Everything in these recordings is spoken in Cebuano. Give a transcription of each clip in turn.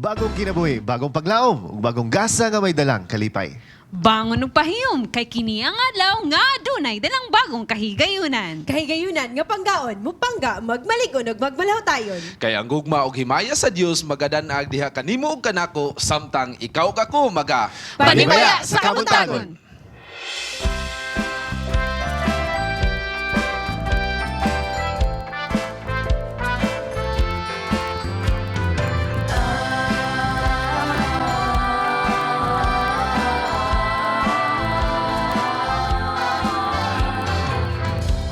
Bagong kinabuhi, bagong paglaom, ug bagong gasa nga may dalang kalipay. Bangon og pahiyom kay kini ang adlaw nga adunay dalang bagong kahigayunan. Kahigayunan nga panggaon, mupangga, magmaligon ug magmalahutayon. Kay ang gugma og himaya sa Dios magadanag diha kanimo ug kanako samtang ikaw kako maga Panimaya sa kabuntagon.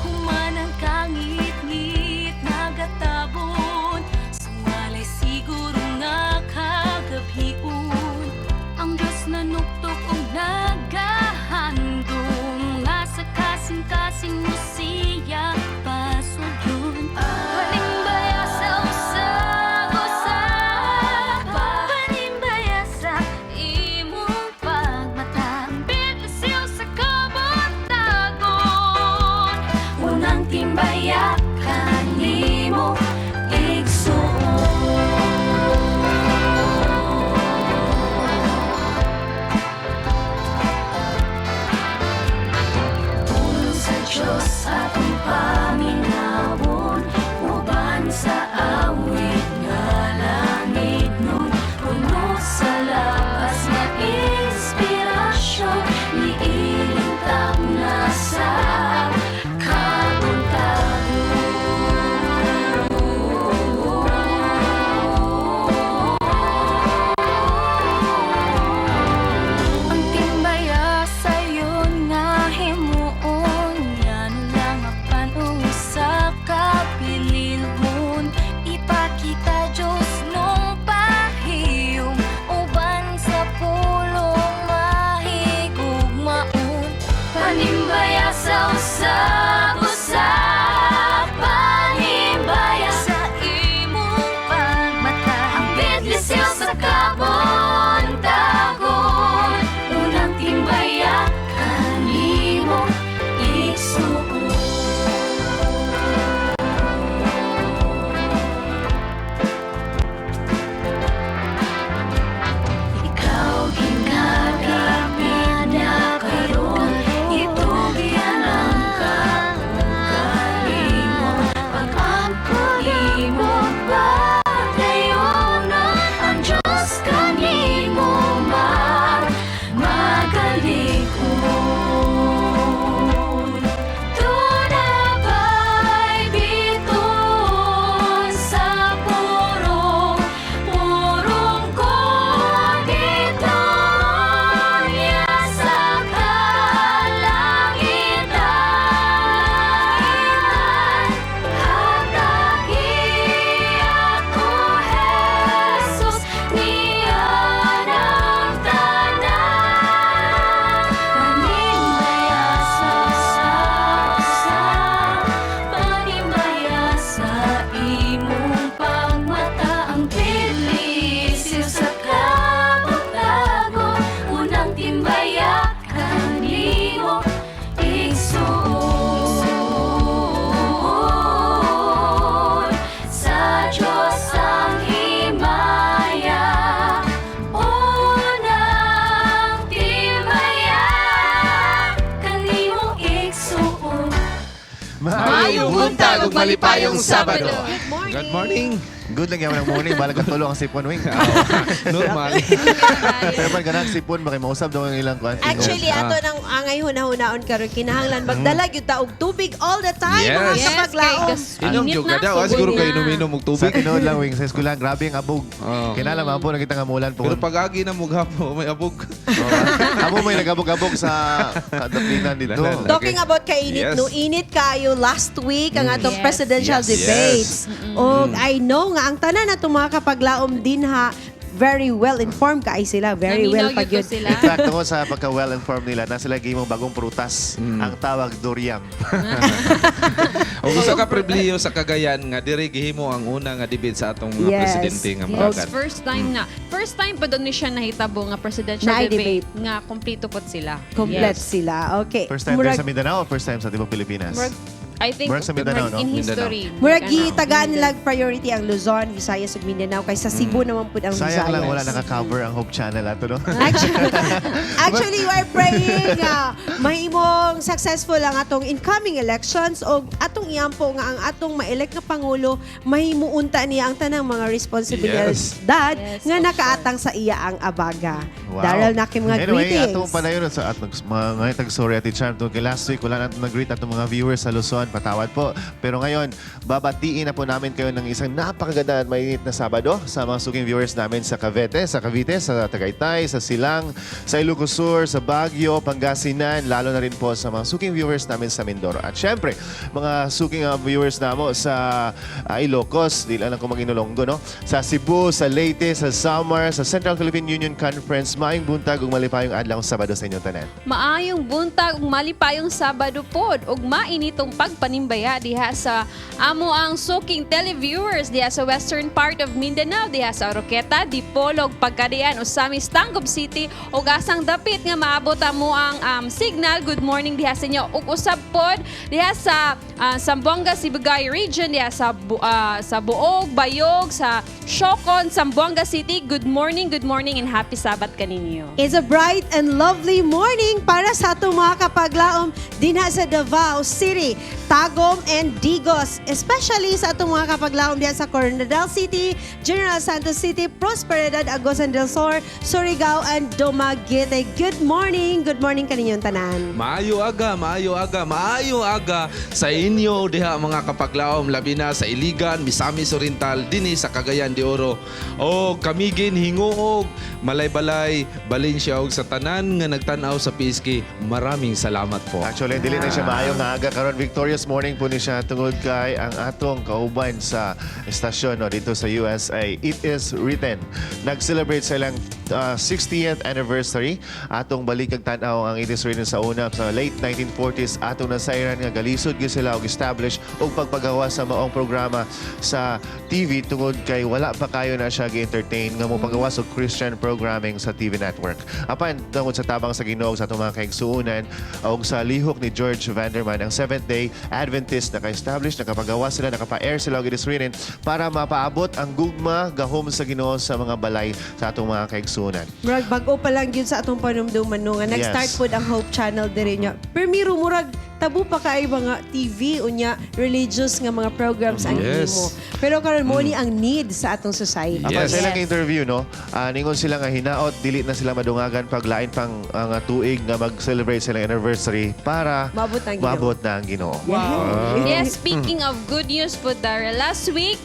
Human ang kangit-ngit nagatabon, sumali siguro nga kagabhion. Ang Diyos nanuktok og nagahandom nga sa kasing-kasing mo siya pasudlon. Panimbaya sa usag-usa, panimbaya sa imong pagmata, bibisiw sa kabuntagon. Unang timbaya kanimo igsuon. Pulong sa Diyos atong paminawon, uban sa awit nga langit nun, puno sa labas nga inspirasyon, niilintang na sa kabuntagon. Ang timbaya sayon nga himuon, yan lang apan usa ka pililhon. Ipakita Diyos nung pahiyom, uban sa pulong mahigugmaon. Panimbaya sa usag-usa, panimbaya sa imong pagmata, ang bidlisiw sa kabuntagon. Unang timbaya kanimo igsuon. Ikaw ginagapit na karon, itugyan ang kaugalingon. Pag-ampo imo padayonon, ang Diyos kanimo magalikon. Tunabay biton sa purong, purong ko dito niya sa kalangitan. Hatagi ako, Jesus, niya ng tanan. Panimbaya sa sa, panimbaya sa imong pagmata, ang pilisiw sa kabuntagon. Unang timbaya kanimo igsuon. Sa Diyos ang himaya, unang timbaya kanimo igsuon. Maayong buntag ug malipayong Sabado. Good morning. Good morning. Good lang yaman ang morning, balag ka tulong ang sipon wing. Normal. Pero pag ganang sipon, baka mausab daw ang ilang kuan. Actually, ato nang angay hunahunahon karon, kinahanglan magdala gyud ta og tubig all the time, mga Yes. Yes, kay kapaglaom. Inom init jud na, ka daw, ah, sugod siguro na. kayo inom-inom og Sa tubig. tinuod lang wing, sa eskwelahan, grabe ang abog. Oo. Kinala man po nakita nga mulan po. Pero pag-agi na mo gapo, may abog. Amo may nagabog-abog sa kadaplinan dito. Lalan. Talking about kainit, Yes. no, init kayo last week ang atong presidential debates. Og I know nga ang tanan natong mga kapaglaom din ha, very well informed kaay sila, very Naminaw well yun pag to yun. sila. In fact, tungkol sa pagka-well-informed nila, nasa lagi mong bagong prutas, ang tawag durian. Og usa ka pribilehiyo sa Cagayan nga diri gihimo ang una nga debate sa atong mga presidente nga Yes, modagan. first time na. First time pa doon ni siya nahitabo nga presidential Naay debate, debate. nga kompleto pod sila. Complete Yes. sila. Okay. First time Murag- there sa Mindanao o first time sa Tibok Pilipinas? Murag I think Murag sa Mindanao, no? in Mindanao. history. Murag Ano. gitagaan nila priority ang Luzon, Visayas ug Mindanao kaysa Cebu naman pud ang Sayang Visayas. lang wala naka-cover ang Hope Channel ato, no? Actually, we are praying nga mahimong successful ang atong incoming elections o atong iampo nga ang atong ma-elect nga pangulo mahimuunta niya ang tanang mga responsibilidad nga Yes, of nakaatang sa iya ang abaga. Wow. Daryl nakim nga Anyway, greetings. atong padayon sa atong mga ngayon tag-sorry, Ate Charm. Tungkol kay last week, wala natin nag-greet atong mga viewers sa Luzon. Patawad po. Pero ngayon, babatiin na po namin kayo ng isang napakaganda at mainit na Sabado sa mga suking viewers namin sa Cavite, sa Tagaytay, sa Silang, sa Ilocos Sur, sa Baguio, Pangasinan, lalo na rin po sa mga suking viewers namin sa Mindoro. At syempre, mga suking viewers namo sa Ilocos, di lang ko mag-Inulonggo, no? Sa Cebu, sa Leyte, sa Samar, sa Central Philippine Union Conference, maayong buntag ug malipayong adlaw Sabado sa inyong tanan. Maayong buntag ug malipayong Sabado pod ug mainitong pagpanimbaya diha sa amo ang suking televiewers diha sa western part of Mindanao, diha sa Oroquieta, Dipolog, Pagadian, Ozamis, Tangub City ug asang dapit nga maabot amo ang signal. Good morning diha sa inyo ug usab pod diha sa Zamboanga Sibugay region, diha sa Buog, Bayog, sa Siocon, Zamboanga City. Good morning, good morning and happy Sabbath kaninyo. It's a bright and lovely morning para sa atong mga kapaglaom dinha sa Davao City, Tagum and Digos. Especially sa atong mga kapaglaom diha sa Koronadal City, General Santos City, Prosperidad, Agusan del Sur, Surigao and Dumaguete. Good morning kaninyong tanan. Maayo aga, maayo aga, maayo aga sa inyo diha mga kapaglaom, labi na sa Iligan, Misamis Oriental, dinhi sa Cagayan de Oro. O Camiguin, Gingoog, Malaybalay, Valencia og sa tanan nga nagtan-aw sa PSK. Maraming salamat po. Actually, dili na siya maayo nga aga karon, victorious morning po ni siya tungod kay ang atong kauban sa estasyon, no, dito sa USA. It Is Written. Nag-celebrate sa ilang 60th anniversary. Atong balikag tan-aw ang It Is Written sa una sa late 1940s atong nasayran nga galisod gyud sila og establish og pagpagawa sa maong programa sa TV tungod kay wala pa kayo na siya gi-entertain nga mopagawas og Christian programming sa TV network. Apan tungod sa tabang sa Ginoo sa atong mga kaigsuonan og sa lihok ni George Vanderman, ang Seventh Day Adventist naka-establish, nakapagawa sila, nakapa-air sila og It Is Written para mapaabot ang gugma gahom sa Ginoo sa mga balay sa atong mga kaigsuonan. Murag bag-o pa lang yun sa atong panumduman no nga nag-start pod ang Hope Channel diri nya. Pero miro murag tabu pa kay mga TV unya religious nga mga programs ang himo. Pero karon mo ni ang need sa atong society. Apan sa ilang interview, no, ningon sila nga hinaot dili na sila madungagan paglain pang ang tuig nga mag-celebrate silang anniversary para Maabot na ang Ginoo. maabot na ang Ginoo. Wow. Yes, speaking of good news po, Daryl, last week,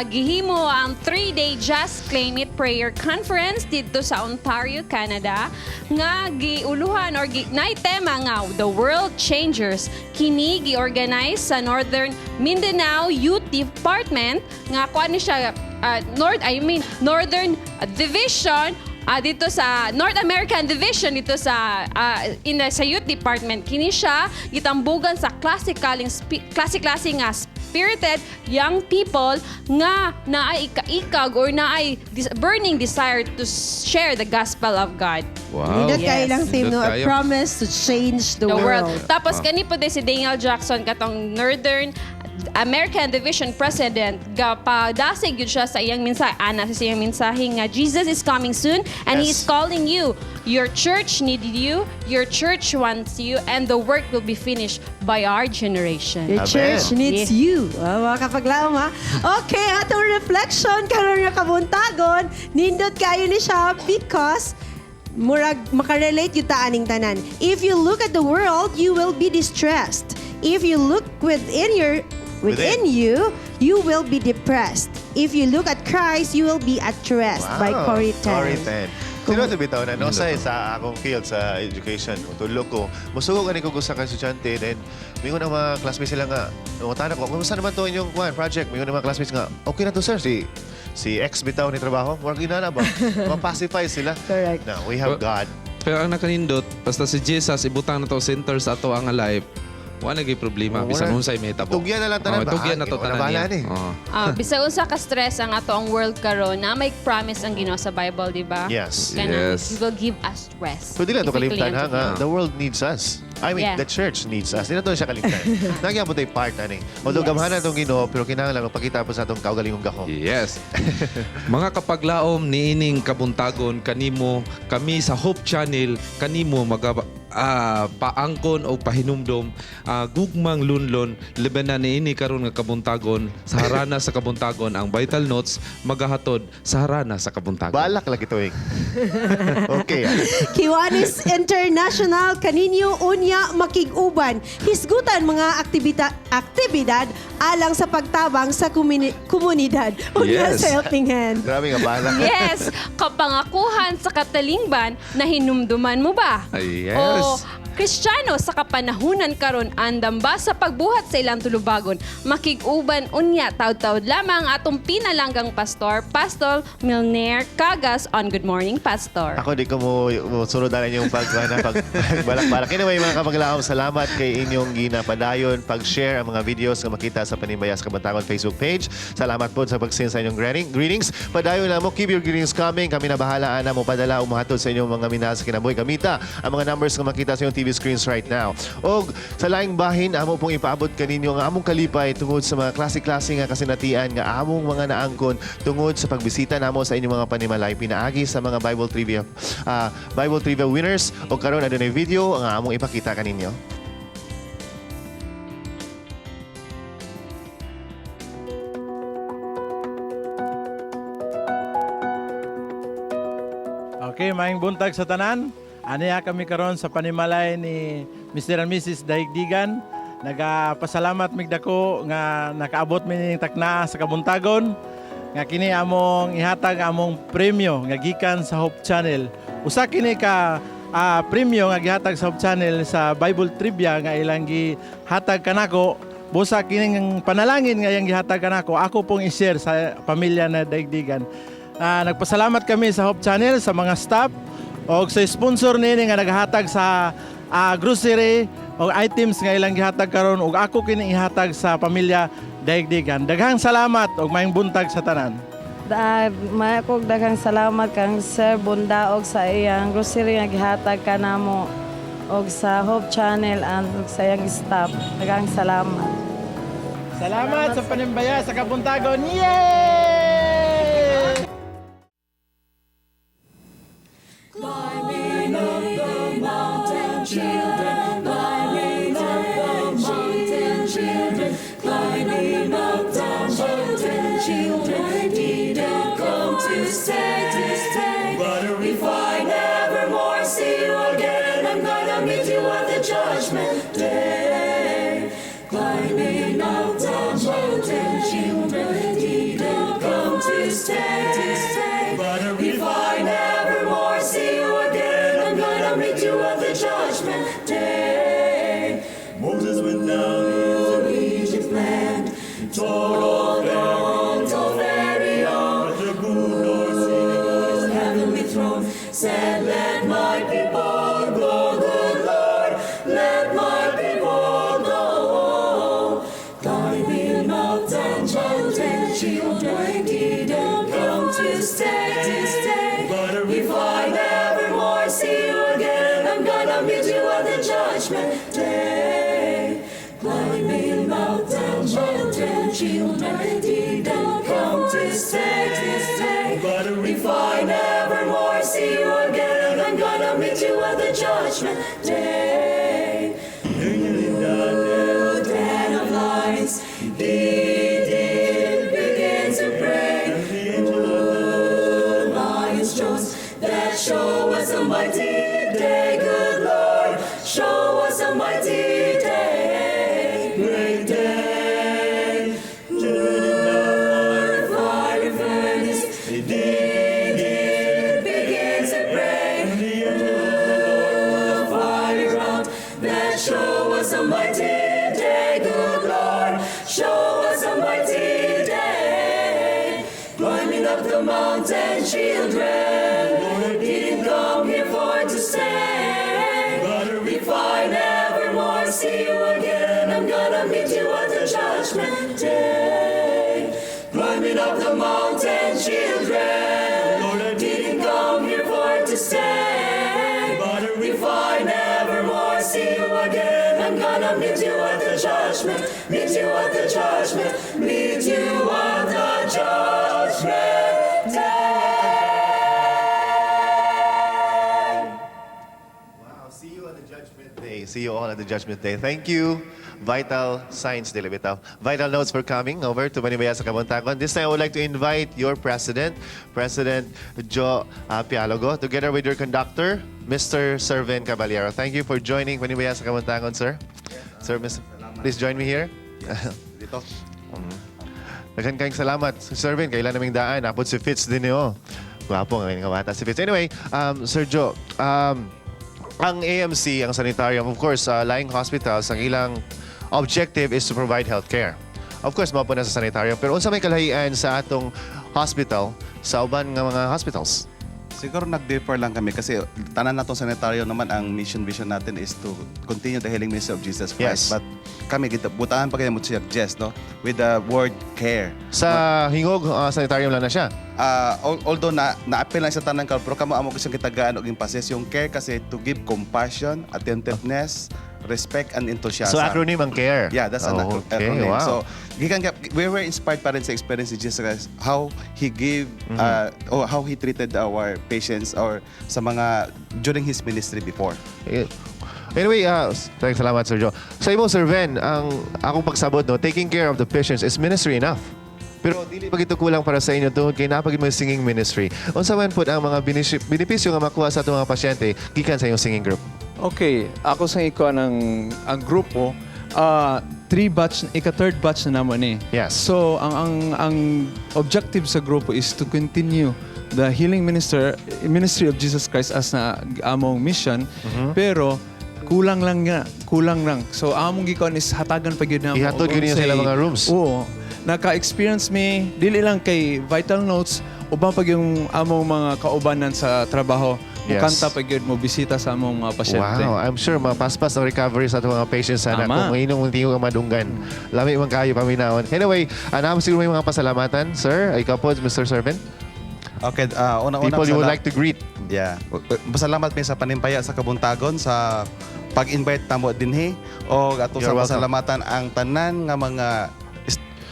gihimo ang 3-day Just Claim It Prayer Conference dito sa Ontario, Canada, nga giuluhan or naay tema nga The World Changers. Kini gi-organize sa Northern Mindanao Youth Department nga kuan ni siya North I mean Northern Division dito sa North American Division dito sa in the, sa Youth Department. Kini siya gitambugan sa klase-klase nga spirited young people nga naay ikaikag or naay burning desire to share the gospel of God. Wow. Nindot kayo lang theme, no? Nindot A kayo. promise to change the The world. world. Tapos kani po din si Daniel Jackson katong Northern American Division President, gapadasig yun siya sa iyang mensahe, ana sa iyang mensahe nga Jesus is coming soon and he is calling you. Your church needed you, your church wants you, and the work will be finished by our generation. Your Amen. church needs you. Ah, mga kapaglaom, ha? Okay, atong reflection karon nga kabuntagon, nindot kayo ni siya because murag makarelate yung taaning tanan. If you look at the world, you will be distressed. If you look within you, you will be depressed. If you look at Christ, you will be at rest. By Corrie Ten. Corrie Ten. Sino ito bitaw na no sa akong field sa education, kung tudlo ko, musugo gani ko sa ka estudyante, then mingon ang mga classmates sila nga, nangutana ko, kumusta naman to inyong kuan project? Mingon ang mga classmates nga, okay na to sir, si si ex bitaw ni trabaho, murag inana ba? Ma-pacify sila. Correct. Now, we have Well, God. Pero ang nakanindot, basta si Jesus ibutang na to center sa ato ang life, wala naging problema. Wala. Bisan unsay mahitabo. Tugyan na lang tanan Oh, ba? tugyan na to Ah, tanan wala niya. ni. Oo. Bisag unsa ka stress ang ato ang world karon, na may promise ang Ginoo sa Bible, di ba? Yes. Kanang, Yes. He will give us rest Pwede lang ito if we kalimtan cling ha unto nga, Him. the world needs us. I mean, the church needs us. Di na to siya kalimtan. Nagyan po tayo part ani. Although gamhanan atong Ginoo, pero kinahanglan magpakita po sa atong kaugalingong gahom. Yes. Mga kapaglaom niining kabuntagon kanimo kami sa Hope Channel kanimo maga paangkon o pahinumdom gugmang lunlon labi na niini karon nga kabuntagon sa harana sa kabuntagon ang Vital Notes magahatod sa harana sa kabuntagon. Balak lagi tuig. Okay. Kiwanis International kaninyo unya makig-uban. Hisgutan mga aktibidad alang sa pagtabang sa komunidad. Unya sa Helping Hand. Grabe nga balak. Yes, kapangakuhan sa katalingban na hinumduman mo ba? Ay, yes. O Kristiyano sa kapanahunan karon andam ba sa pagbuhat sa ilang tulubagon? Makig-uban unya taud-taud lamang atong pinalanggang pastor, Pastor Milner Cagas on Good Morning Pastor. Ako di ko mo sunod na yung pag, ano, pag balak-balak. Anyway, mga kapaglaom, salamat kay inyong ginapadayon pag-share ang mga videos nga makita sa Panimbayas Kabantagon Facebook page. Salamat po sa pag-send sa inyong greetings. Padayon na mo, keep your greetings coming. Kami na bahala ana mo padala umuhatod sa inyong mga minahal sa kinabuhi. Gamita ang mga numbers nga makita sa inyong TV screens right now. Og sa laing bahin, amo pong ipaabot kaninyo ang among kalipay tungod sa mga klase-klase nga kasinatian nga among mga naangkon tungod sa pagbisita namo sa inyong mga panimalay pinaagi sa mga Bible trivia winners o karon adunay video ang among ipakita kaninyo. Okay, maayong buntag sa tanan. Aniya kami karon sa panimalay ni Mr. and Mrs. Daigdigan. Nagapasalamat mig dako nga nakaabot mi ning takna sa kabuntagon nga kini among ihatag among premyo nga gikan sa Hope Channel. Usa kini ka premyo nga gihatag sa Hope Channel sa Bible Trivia nga ilang gihatag kanako. Busa kining panalangin nga iyang gihatag kanako, ako pong i-share sa pamilya na Daigdigan. Nagpasalamat kami sa Hope Channel, sa mga staff, o sa sponsor nini nga naghatag sa grocery o items nga ilang gihatag karon ug ako kini ihatag sa pamilya Daigdigan. Daghang salamat ug maayong buntag sa tanan. Da, maakog daghang salamat kang Sir Bundaog sa iyang grocery nga gihatag kanamo og sa Hope Channel and ug sa iyang staff. Daghang salamat. Salamat sa panimbaya sa kabuntagon. Yay! Climbing up the mountain, children, climbing up the mountain, children, climbing up the mountain, children, didn't come to stay, to stay. But if I never more see you again, I'm gonna meet you at the judgment day. Climbing up the mountain, children, didn't come to stay, to stay. But if I never more see you again, I'm gonna meet you at the judgment day. Moses went down into Egypt's land, told all Pharaoh, but the good Lord sitting on his heavenly throne said, "Let my people go, good Lord, let my people go." Climbing up the mountain, children, didn't come to stay, to stay. But if I never more see you again, I'm gonna meet you at the judgment day. Climbing mountain, mountain, children, didn't come to stay, to stay. But if I never more see you again, I'm gonna meet you at the judgment day. Den of lions, he did begin to pray. Lions chose that show us a mighty day, good Lord. Show us a mighty day, great day. Ooh, fiery furnace, he did begin to pray. Ooh, fiery round that show us a mighty day, good Lord. Show us a mighty day. Climbing up the mountain, children, didn't come here for to stay. But if I never more see you again, I'm gonna meet you at the judgment day. Climbing up the mountain, children, didn't come here for to stay. But if I never more see you again, Meet you at the judgment. Meet you at the judgment day. Wow, see you on the judgment day. See you all at the judgment day. Thank you, Vital Signs, dili bitaw, Vital Notes, for coming over to Manimbaya sa Kabuntagon. This time, I would like to invite your president, President Joe Pialogo, together with your conductor, Mr. Servin Caballero. Thank you for joining Manimbaya sa Kabuntagon, sir. Sir, Mr. Please join me here. Dito. Daghan kayong salamat. Sir Servin, kailan naming daan. Apod si Fitz din niyo. Gwapo nga nga bata si Fitz. Anyway, Sir Joe, ang AMC, ang sanitarium, of course, lying hospitals, ang ilang objective is to provide healthcare. Of course, mao po na sa sanitarium. Pero unsa may kalahian sa atong hospital sa uban nga mga hospitals? Siguro nag-differ lang kami kasi tanan natong sanitaryo naman, ang mission vision natin is to continue the healing ministry of Jesus Christ. Yes. But kami kita butangan pa kaya mo siya Jess, no, with the word "care." Sa Hingog sanitarium lang na siya. Although na na-appeal lang sa tanan ka, pero kamo amo kasi kitagaan og emphasis yung care kasi to give compassion, attentiveness, respect and enthusiasm. So acronym ang CARE. Yeah, that's an acronym. Wow. So, gikan we were inspired pa rin sa experience ni Jesus Christ, how he gave or how he treated our patients or sa mga during his ministry before. Anyway, thanks, salamat, Sir Joe. Sa imo, Sir Ven, ang akong pagsabot, no, taking care of the patients is ministry enough. Pero dili pa gito kulang para sa inyo tungod kay naa pa gyud mo singing ministry. Unsa man pud ang mga benepisyo nga makuha sa atong mga pasyente gikan sa inyong singing group? Okay, ako sa iko ang grupo, three batch, ika third batch na naman eh. Yes. So, ang objective sa grupo is to continue the healing ministry of Jesus Christ as na among mission, pero kulang lang nga, kulang lang. So, among gikon is hatagan pa gyud namo. Ihatod gyud ninyo sa ilang mga rooms. Oo. Naka-experience mi dili lang kay Vital Notes, uban pag yung among mga kaubanan sa trabaho, mukanta pa gyud, mo bisita sa among mga pasyente. Wow, I'm sure mapaspas ang recovery sa atong mga patients sana Tama. kung inyong tingog ang madunggan. Lami man kayo paminawon. Anyway, ano siguro may mga pasalamatan, sir? Ikaw po, Mr. Servant. Okay, una-una People you would like to greet. Yeah. Pasalamat mi sa Panimbaya sa Kabuntagon sa pag-invite namo dinhi o ato You're sa welcome. pasalamatan ang tanan nga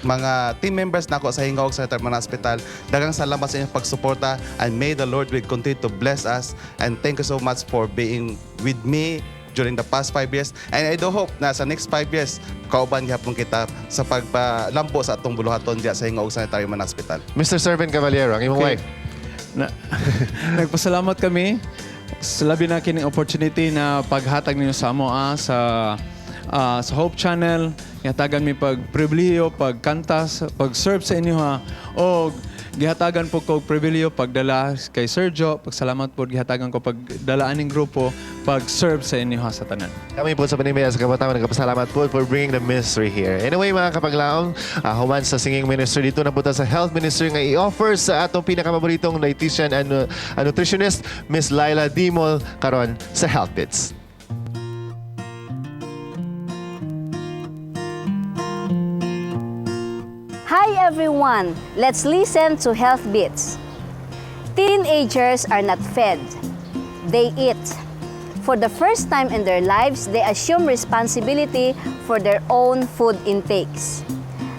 mga team members nako sa Hingog sa Terminal Hospital. Daghang salamat sa inyong pagsuporta and may the Lord will continue to bless us, and thank you so much for being with me during the past 5 years, and I do hope na sa next 5 years kauban gihapon kita sa pagpalambo sa atong buluhaton diya sa Hingog Sanitarium and Hospital. Mr. Servant Caballero, ang imong wife. Nagpasalamat kami sa labi na kining opportunity na paghatag ninyo sa amo sa Hope Channel. Gihatagan mi pag pribilehiyo pagkanta, pag-serve sa inyo ha. O gihatagan po ko og pribilehiyo pagdala kay Sergio. Pagsalamat po gihatagan ko pagdala aning grupo pag-serve sa inyo ha sa tanan. Kami po sa Panimbaya sa Kabuntagon, nagpasalamat po for bringing the ministry here. Anyway, mga kapaglaom, human sa singing ministry, dito na po tayo sa health ministry nga i-offer sa atong pinakapaboritong dietitian and nutritionist, Miss Laila Dimol, karon sa Health Bits. Hi everyone! Let's listen to Health Beats. Teenagers are not fed, they eat. For the first time in their lives, they assume responsibility for their own food intakes.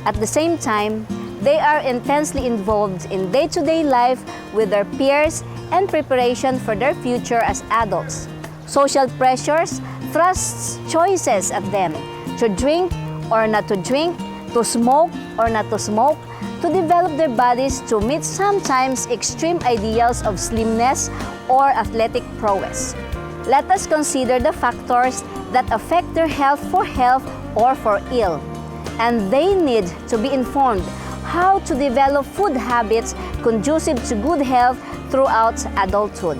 At the same time, they are intensely involved in day to day life with their peers and preparation for their future as adults. Social pressures thrusts choices at them to drink or not to drink, to smoke or not to smoke, to develop their bodies to meet sometimes extreme ideals of slimness or athletic prowess. Let us consider the factors that affect their health for health or for ill. And they need to be informed how to develop food habits conducive to good health throughout adulthood.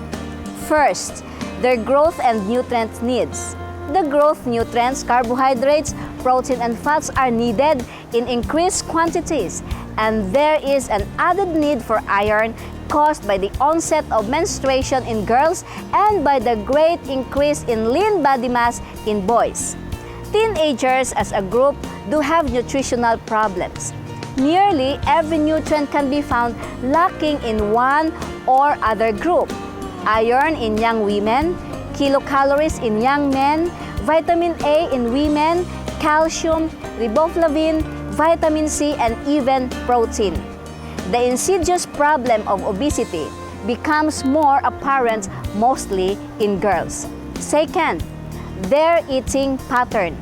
First, their growth and nutrient needs. The growth nutrients, carbohydrates, protein, and fats are needed in increased quantities, and there is an added need for iron caused by the onset of menstruation in girls and by the great increase in lean body mass in boys. Teenagers as a group do have nutritional problems. Nearly every nutrient can be found lacking in one or other group. Iron in young women, kilocalories in young men, vitamin A in women, calcium, riboflavin, vitamin C, and even protein. The insidious problem of obesity becomes more apparent mostly in girls. Second, their eating pattern.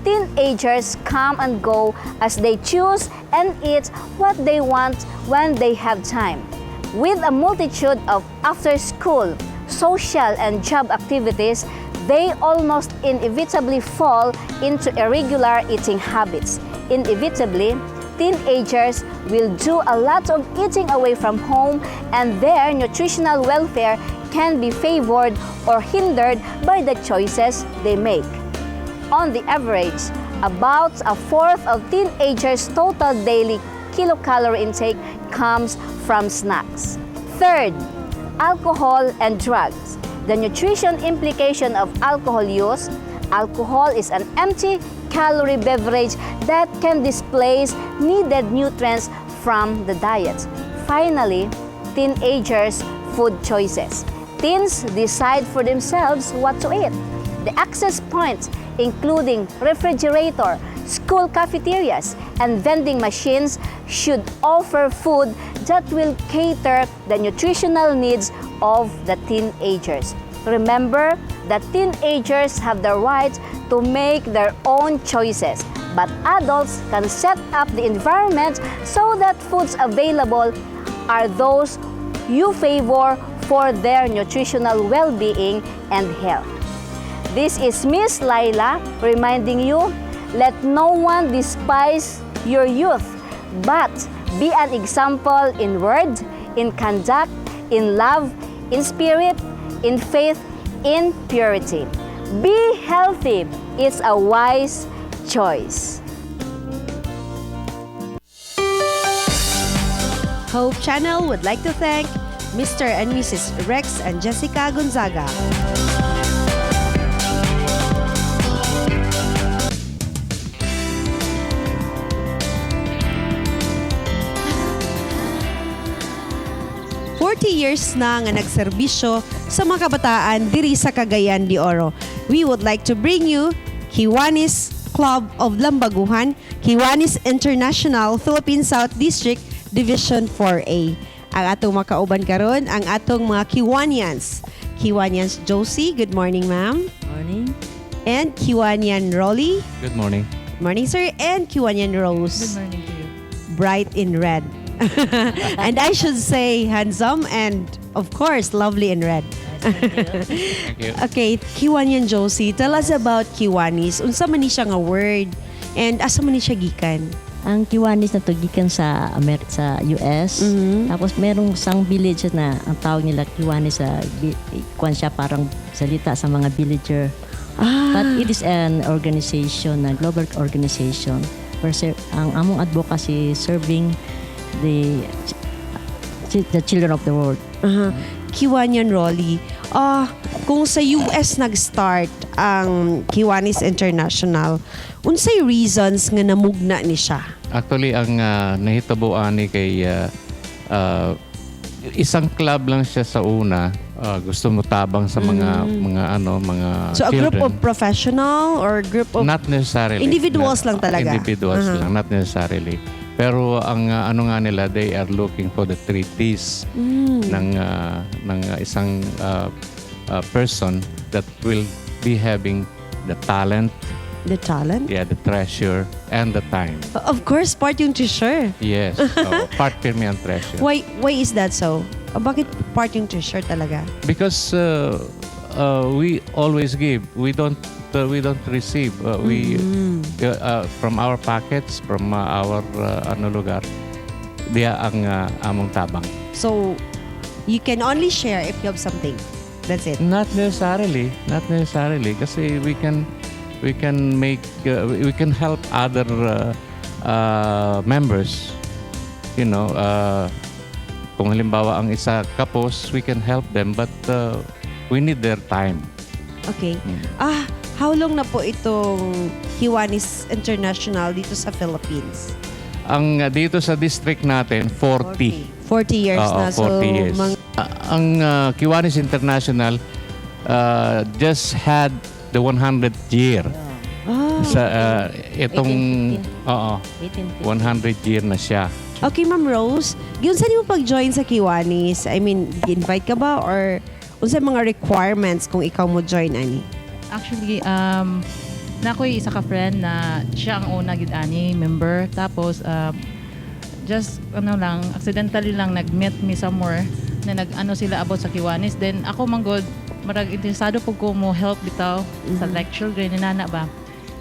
Teenagers come and go as they choose and eat what they want when they have time. With a multitude of after school, social, and job activities, they almost inevitably fall into irregular eating habits. Inevitably, teenagers will do a lot of eating away from home, and their nutritional welfare can be favored or hindered by the choices they make. On the average, about a fourth of teenagers' total daily kilocalorie intake comes from snacks. Third, alcohol and drugs. The nutrition implication of alcohol use: alcohol is an empty calorie beverage that can displace needed nutrients from the diet. Finally, teenagers' food choices. Teens decide for themselves what to eat. The access points, including refrigerator, school cafeterias, and vending machines, should offer food that will cater the nutritional needs of the teenagers. Remember that teenagers have the right to make their own choices, but adults can set up the environment so that foods available are those you favor for their nutritional well-being and health. This is Miss Laila reminding you, let no one despise your youth, but be an example in word, in conduct, in love, in spirit, in faith, in purity. Be healthy. It's a wise choice. Hope Channel would like to thank Mr. and Mrs. Rex and Jessica Gonzaga. 40 years na nga nagserbisyo sa mga kabataan diri sa Cagayan de Oro. We would like to bring you Kiwanis Club of Lambaguhan, Kiwanis International, Philippine South District, Division 4A. Ang atong makauban karon ang atong mga Kiwanians. Kiwanians Josie, good morning, ma'am. Morning. And Kiwanian Rolly. Good morning. Morning, sir. And Kiwanian Rose. Good morning to you. Bright in red. And I should say handsome and, of course, lovely in red. Thank you. Okay, Kiwanian Josie, tell us about Kiwanis. Unsa man ni siya nga word and asa man ni siya gikan? Ang Kiwanis na to gikan sa US. Tapos merong isang village na ang tawag nila Kiwanis sa kwan siya, parang salita sa mga villager. But it is an organization, a global organization where ang among advocacy, serving the children of the world. Kiwanian Rolly, kung sa US nag-start ang Kiwanis International, unsay reasons nga namugna ni siya? Actually, ang nahitabo ani kay isang club lang siya sa una. Gusto mo tabang sa mga mga ano, mga So a group children. of professional or group of Not necessarily. Individuals lang talaga? Individuals lang, not necessarily. Pero ang ano nga nila, they are looking for the three T's ng isang person that will be having the talent, The talent? Yeah, the treasure, and the time. Of course, part yung treasure. Yes. So, part pirmi ang treasure. Why is that so? Bakit part yung treasure talaga? Because we always give. We don't receive. We from our pockets, from our ano lugar. Diya ang among tabang. So, you can only share if you have something. That's it. Not necessarily, not necessarily kasi we can make we can help other members. Kung halimbawa ang isa kapos, we can help them, but we need their time. Okay. How long na po itong Kiwanis International dito sa Philippines? Ang dito sa district natin, 40. 40 years Oo, na. 40 So, years. Ang Kiwanis International just had the 100th year. Sa itong oo, 1850. 100 year na siya. Okay, Ma'am Rose, giunsa nimo pag-join sa Kiwanis? I mean, invite ka ba or unsa mga requirements kung ikaw mo join ani? Actually, naa ko'y isa ka friend na siya ang una gid ani member. Tapos, just ano lang, accidentally lang nag-meet me somewhere na nag-ano sila about sa Kiwanis. Then ako man gud, marag interesado pud ko mo help bitaw sa like children inana ba.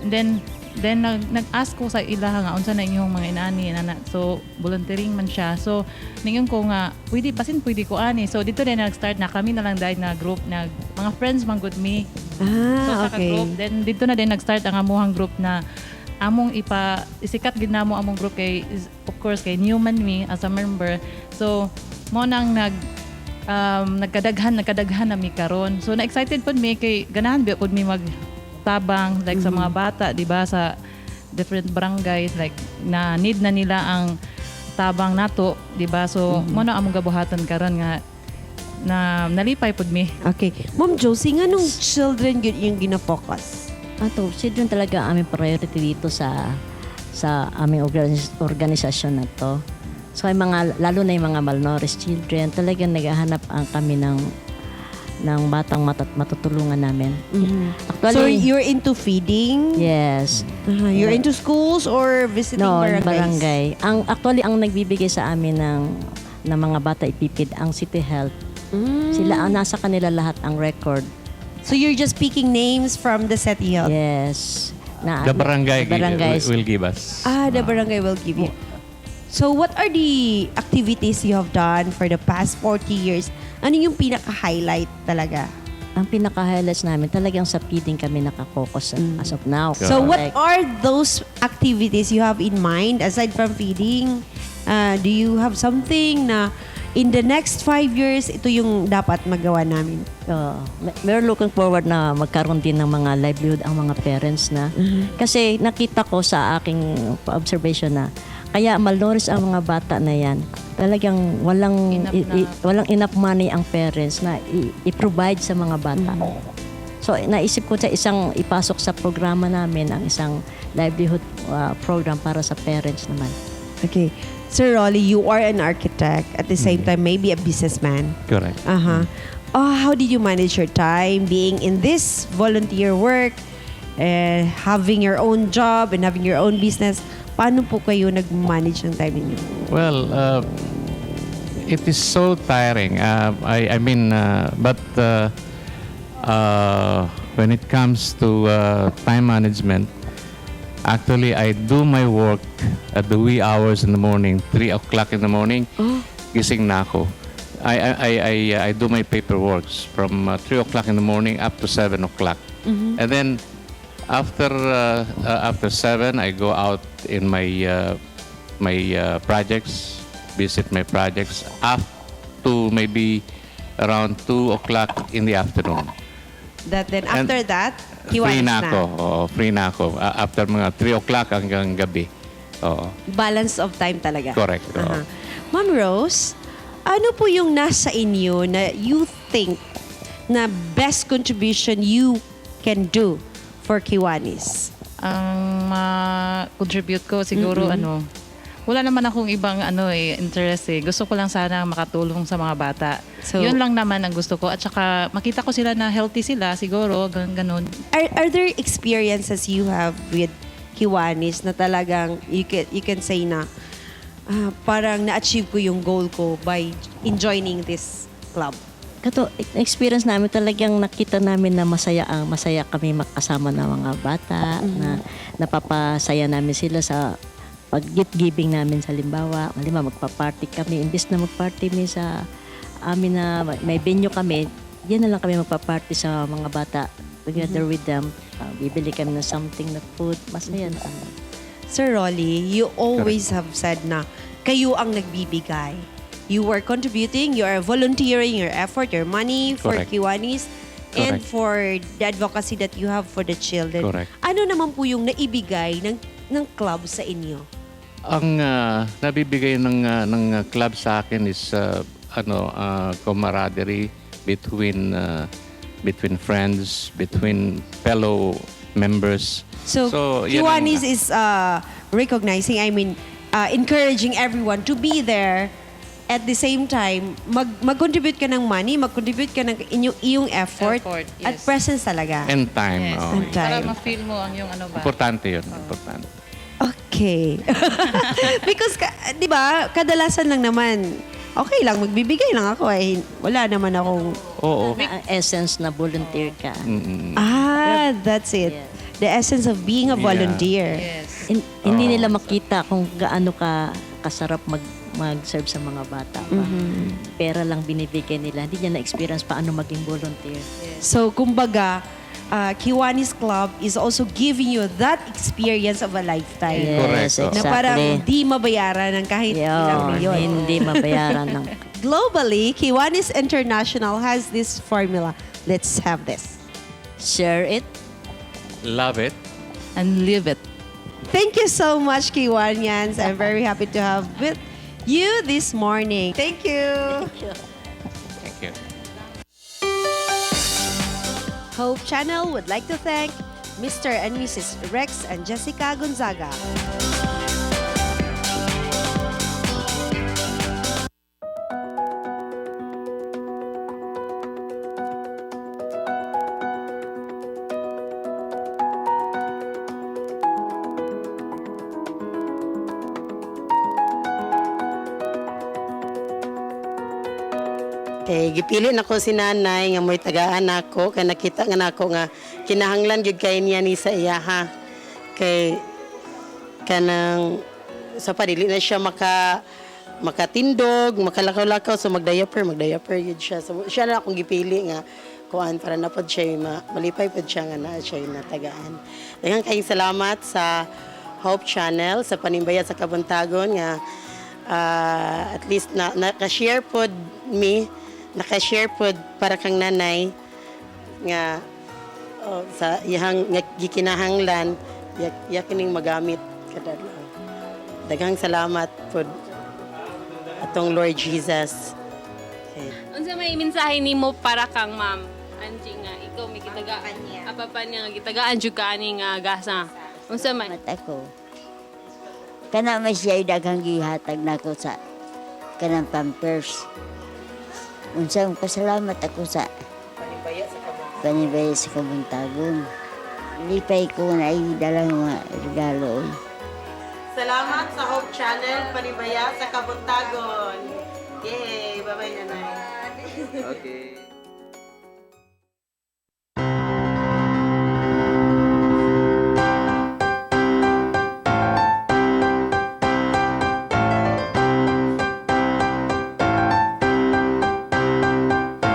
And then nag-ask ko sa ilaha nga unsa na inyong mga inani inana. So volunteering man siya. So ningon ko nga pwede, basin pwede ko ani. So dito din nag-start na kami na lang dahil na group na mga friends man gud mi. So sa group, then dito na din nag-start ang amuhang group na among ipa isikat gid namo among group kay of course kay new man me as a member. So mo nang nagkadaghan na mi karon. So na excited pud mi kay ganahan biya pud mi magtabang like sa mga bata, di ba, sa different barangays, like na need na nila ang tabang nato, di ba? So mo na among gabuhatan karon nga na nalipay pud mi. Okay. Ma'am Josie, nganong children gyud yung gina-focus? Ato, children talaga ang aming priority dito sa aming organisasyon na to. So ay mga, lalo na yung mga malnourished children, talagang naghahanap ang kami ng batang matutulungan namin. Actually, So you're into feeding? Yes. You're into schools or visiting No, barangays? Barangay. Ang actually ang nagbibigay sa amin ng mga bata ipi-feed ang City Health. Sila ang nasa kanila lahat ang record. So you're just picking names from the City Health? Yes. Na, The barangay barangays. will give us. Ah, the barangay will give you. So what are the activities you have done for the past 40 years? Ano yung pinaka-highlight talaga? Ang pinaka-highlights namin, talagang sa feeding kami nakapokus as of now. So what Like, are those activities you have in mind aside from feeding? Do you have something na in the next 5 years, ito yung dapat magawa namin? We're looking forward na magkaroon din ng mga livelihood ang mga parents na. Kasi nakita ko sa aking observation na kaya malnourished ang mga bata na yan. Talagang walang Enough walang enough money ang parents na i-provide sa mga bata. So naisip ko sa isang ipasok sa programa namin ang isang livelihood program para sa parents naman. Okay. Sir Rolly, you are an architect. At the same time, maybe a businessman. Correct. Oh, how did you manage your time being in this volunteer work, eh, having your own job and having your own business? Paano po kayo nag-manage ng time ninyo? Well, it is so tiring. I mean, but when it comes to time management, actually, I do my work at the wee hours in the morning, 3 o'clock in the morning, gising na ako. I do my paperwork from 3 o'clock in the morning up to 7 o'clock. And then after 7, I go out in my projects, visit my projects up to maybe around 2 o'clock in the afternoon. That then And after that, free Kiwanis na na. ako. Oo, free na ako. After mga 3 o'clock hanggang gabi. Oo. Balance of time talaga. Correct. Oo. Ma'am Rose, ano po yung nasa inyo na you think na best contribution you can do for Kiwanis? Ang ma-contribute ko siguro ano, wala naman akong ibang ano eh, interest eh. Gusto ko lang sana makatulong sa mga bata. So- Yun lang naman ang gusto ko. At saka makita ko sila na healthy sila siguro, ganun. Are there experiences you have with Kiwanis na talagang you can say na parang na-achieve ko yung goal ko by in joining this club? Kato, experience namin, talagang nakita namin na masaya kami makasama ng mga bata, na napapasaya namin sila sa pag gift giving namin sa limbawa, halimbawa magpa-party kami, imbes na magparty mi sa amin na may venue kami, yan na lang kami magpa-party sa mga bata together with them. Bibili kami ng something na food, masaya na kami. Sir Rolly, you always have said na kayo ang nagbibigay. You are contributing, you are volunteering your effort, your money for Correct. Kiwanis and Correct. for the advocacy that you have for the children. Correct. Ano naman po yung naibigay ng club sa inyo? Ang nabibigay ng club sa akin is ano, camaraderie between friends, between fellow members. So, So, yan ang- Kiwanis is recognizing, I mean, encouraging everyone to be there at the same time, mag-contribute ka ng money, mag-contribute ka ng inyong, iyong effort, Effort, at yes. presence talaga. And time. Yes. Oo. And time. Para ma-feel mo ang yung ano ba. Importante yun. Importante. Okay. Because, di ba, kadalasan lang naman, okay lang, magbibigay lang ako. Eh, wala naman akong... Oo. Ang essence na volunteer ka. Ah, that's it. The essence of being a volunteer. Yes. Hindi nila makita kung gaano ka kasarap mag-serve sa mga bata pa. Pera lang binibigay nila. Hindi niya na-experience paano maging volunteer. So, kumbaga, Kiwanis Club is also giving you that experience of a lifetime. Yes, Correct, oo. Na parang exactly. di mabayaran ng kahit ilang milyon. Hindi mabayaran ng Globally, Kiwanis International has this formula. Let's have this. Share it. Love it. And live it. Thank you so much, Kiwanians. I'm very happy to have with you this morning. Thank you. Thank you. Hope Channel would like to thank Mr. and Mrs. Rex and Jessica Gonzaga. Kay gipili nako si nanay nga mo'y tagaan nako kay nakita nga nako nga kinahanglan gyud kay niya ni sa iya ha. Kay kanang sa padili na siya makatindog, makalakaw-lakaw, so magdiaper, magdiaper gyud siya. So siya na akong gipili nga kuan para na pod siya malipay pod siya nga naa siya natagaan. Daghang kayong salamat sa Hope Channel sa Panimbaya sa Kabuntagon nga at least na naka-share pod mi, naka-share pod para kang nanay nga, oh, sa iyang nga gikinahanglan ya kining magamit kada adlaw. Daghang salamat pod atong Lord Jesus. Okay. Unsa may mensahe nimo para kang Ma'am Angie nga ikaw may gitagaan apa pa niya nga gitagaan jud ka ani nga gasa. Unsa may Ako. Kana man siya daghang gihatag nako sa kanang Pampers. Unsang pasalamat ako sa Panibaya sa Kabuntagon. Lipay ko na ay dalang mga regalo, oy. Salamat sa Hope Channel, Panibaya sa Kabuntagon. Yay! Bye-bye, nanay. Okay.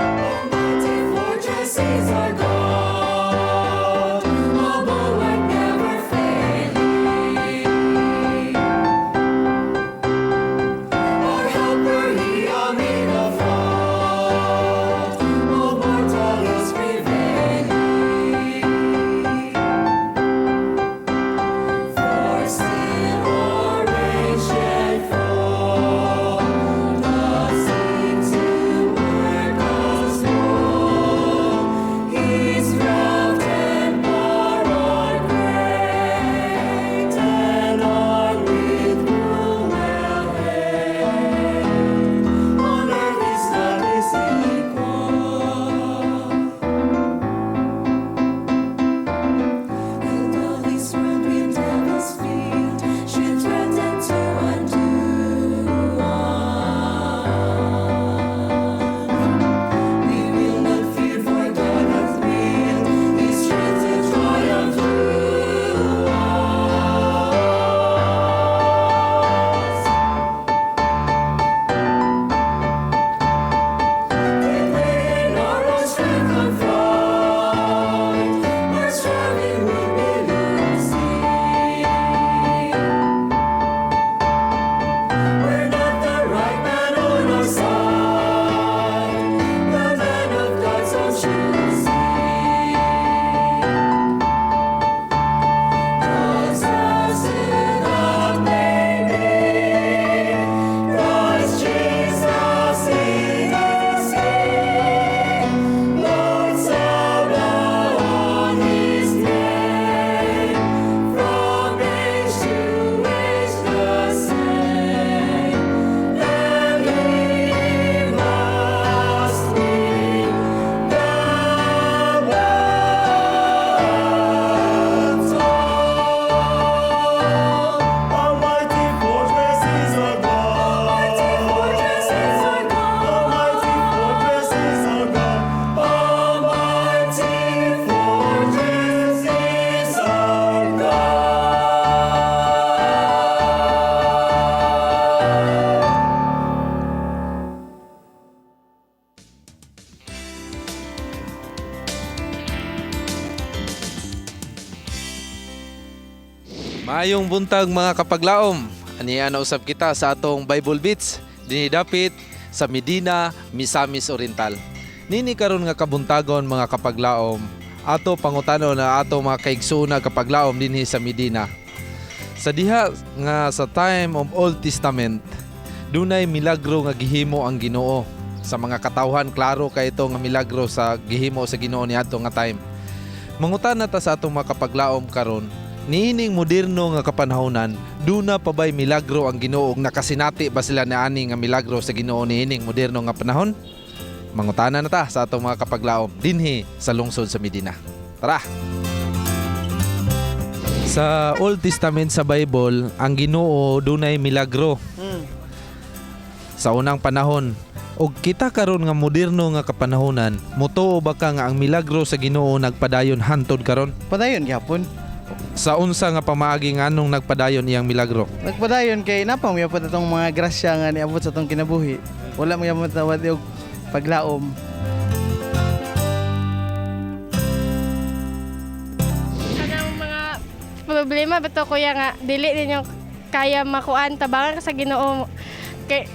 Almighty fortress is our God, a bulwark never failing. Our helper, He amid the flood, Maayong buntag, mga kapaglaom. Aniya na usab kita sa atong Bible Beats dinhi dapit sa Medina, Misamis Oriental. Nini karon nga kabuntagon, mga kapaglaom, ato pangutano na ato mga kaigsuona kapaglaom dinhi sa Medina. Sa diha nga sa time of Old Testament, dunay milagro nga gihimo ang Ginoo sa mga katawhan. Klaro kay ito nga milagro sa gihimo sa Ginoo niadto nga time. Mangutana ta sa atong mga kapaglaom karon, niining moderno nga kapanahonan, duna pa ba'y milagro ang Ginoo ug nakasinati ba sila niani nga milagro sa Ginoo niining moderno nga panahon? Mangutana na ta sa atong mga kapaglaom dinhi sa lungsod sa Medina. Tara! Sa Old Testament sa Bible, ang Ginoo dunay milagro sa unang panahon. Og kita karon nga moderno nga kapanahonan, mutuo ba ka nga ang milagro sa Ginoo nagpadayon hantod karon? Padayon gyapon. Sa unsa nga pamaagi, nganong nagpadayon iyang milagro? Nagpadayon kay napang gyapon atong mga grasya nga niabot sa atong kinabuhi. Wala mo gyapon tawad og paglaom. Kanang mga problema ba to, kuya, nga dili ninyo kaya makuan, tabangan ka sa Ginoo kay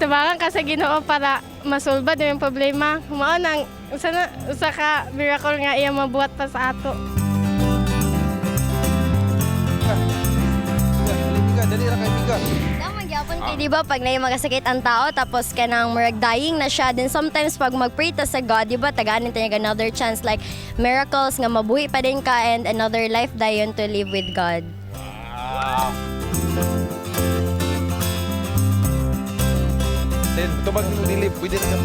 tabangan ka sa Ginoo para masulbad yung problema. Mao nang usa na usa ka miracle nga iya mabuhat pa sa ato. Dali ra kay Miga. Tama gyapon kay di ba pag naay magasakit ang tao tapos kanang murag dying na siya, then sometimes pag magpray ta sa God, di ba tagaan ta niya another chance, like miracles nga mabuhi pa din ka and another life dayon to live with God. Then tubag mo dili, pwede na ka.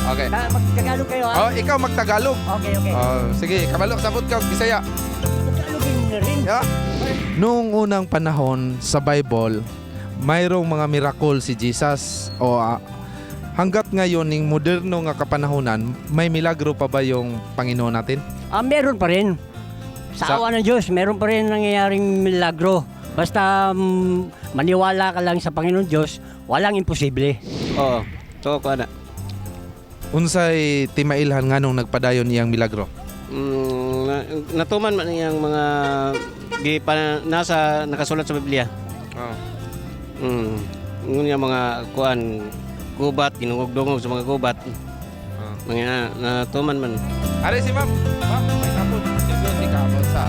Okay. Magtagalog kayo ha? Oh, ikaw magtagalog. Okay. Oh, sige, kabalo sabot ka og Bisaya. Tagalogin na rin. Yeah. Noong unang panahon sa Bible, mayroong mga miracle si Jesus o hanggat ngayon ning moderno nga kapanahonan, may milagro pa ba yung Panginoon natin? Ah, meron pa rin. Sa awa ng Diyos, meron pa rin nangyayaring milagro. Basta maniwala ka lang sa Panginoon Diyos, walang imposible. Oo, to ko na. Unsay timailhan nganong nagpadayon iyang milagro? Natuman man iyang mga gi pa, nasa nakasulat sa Biblia. Oh. Ngun mga kuan gubat, ginungog-dungog sa mga gubat. Mga natuman man. Are si ma'am. Ma'am, may tapon. Di ka abot sa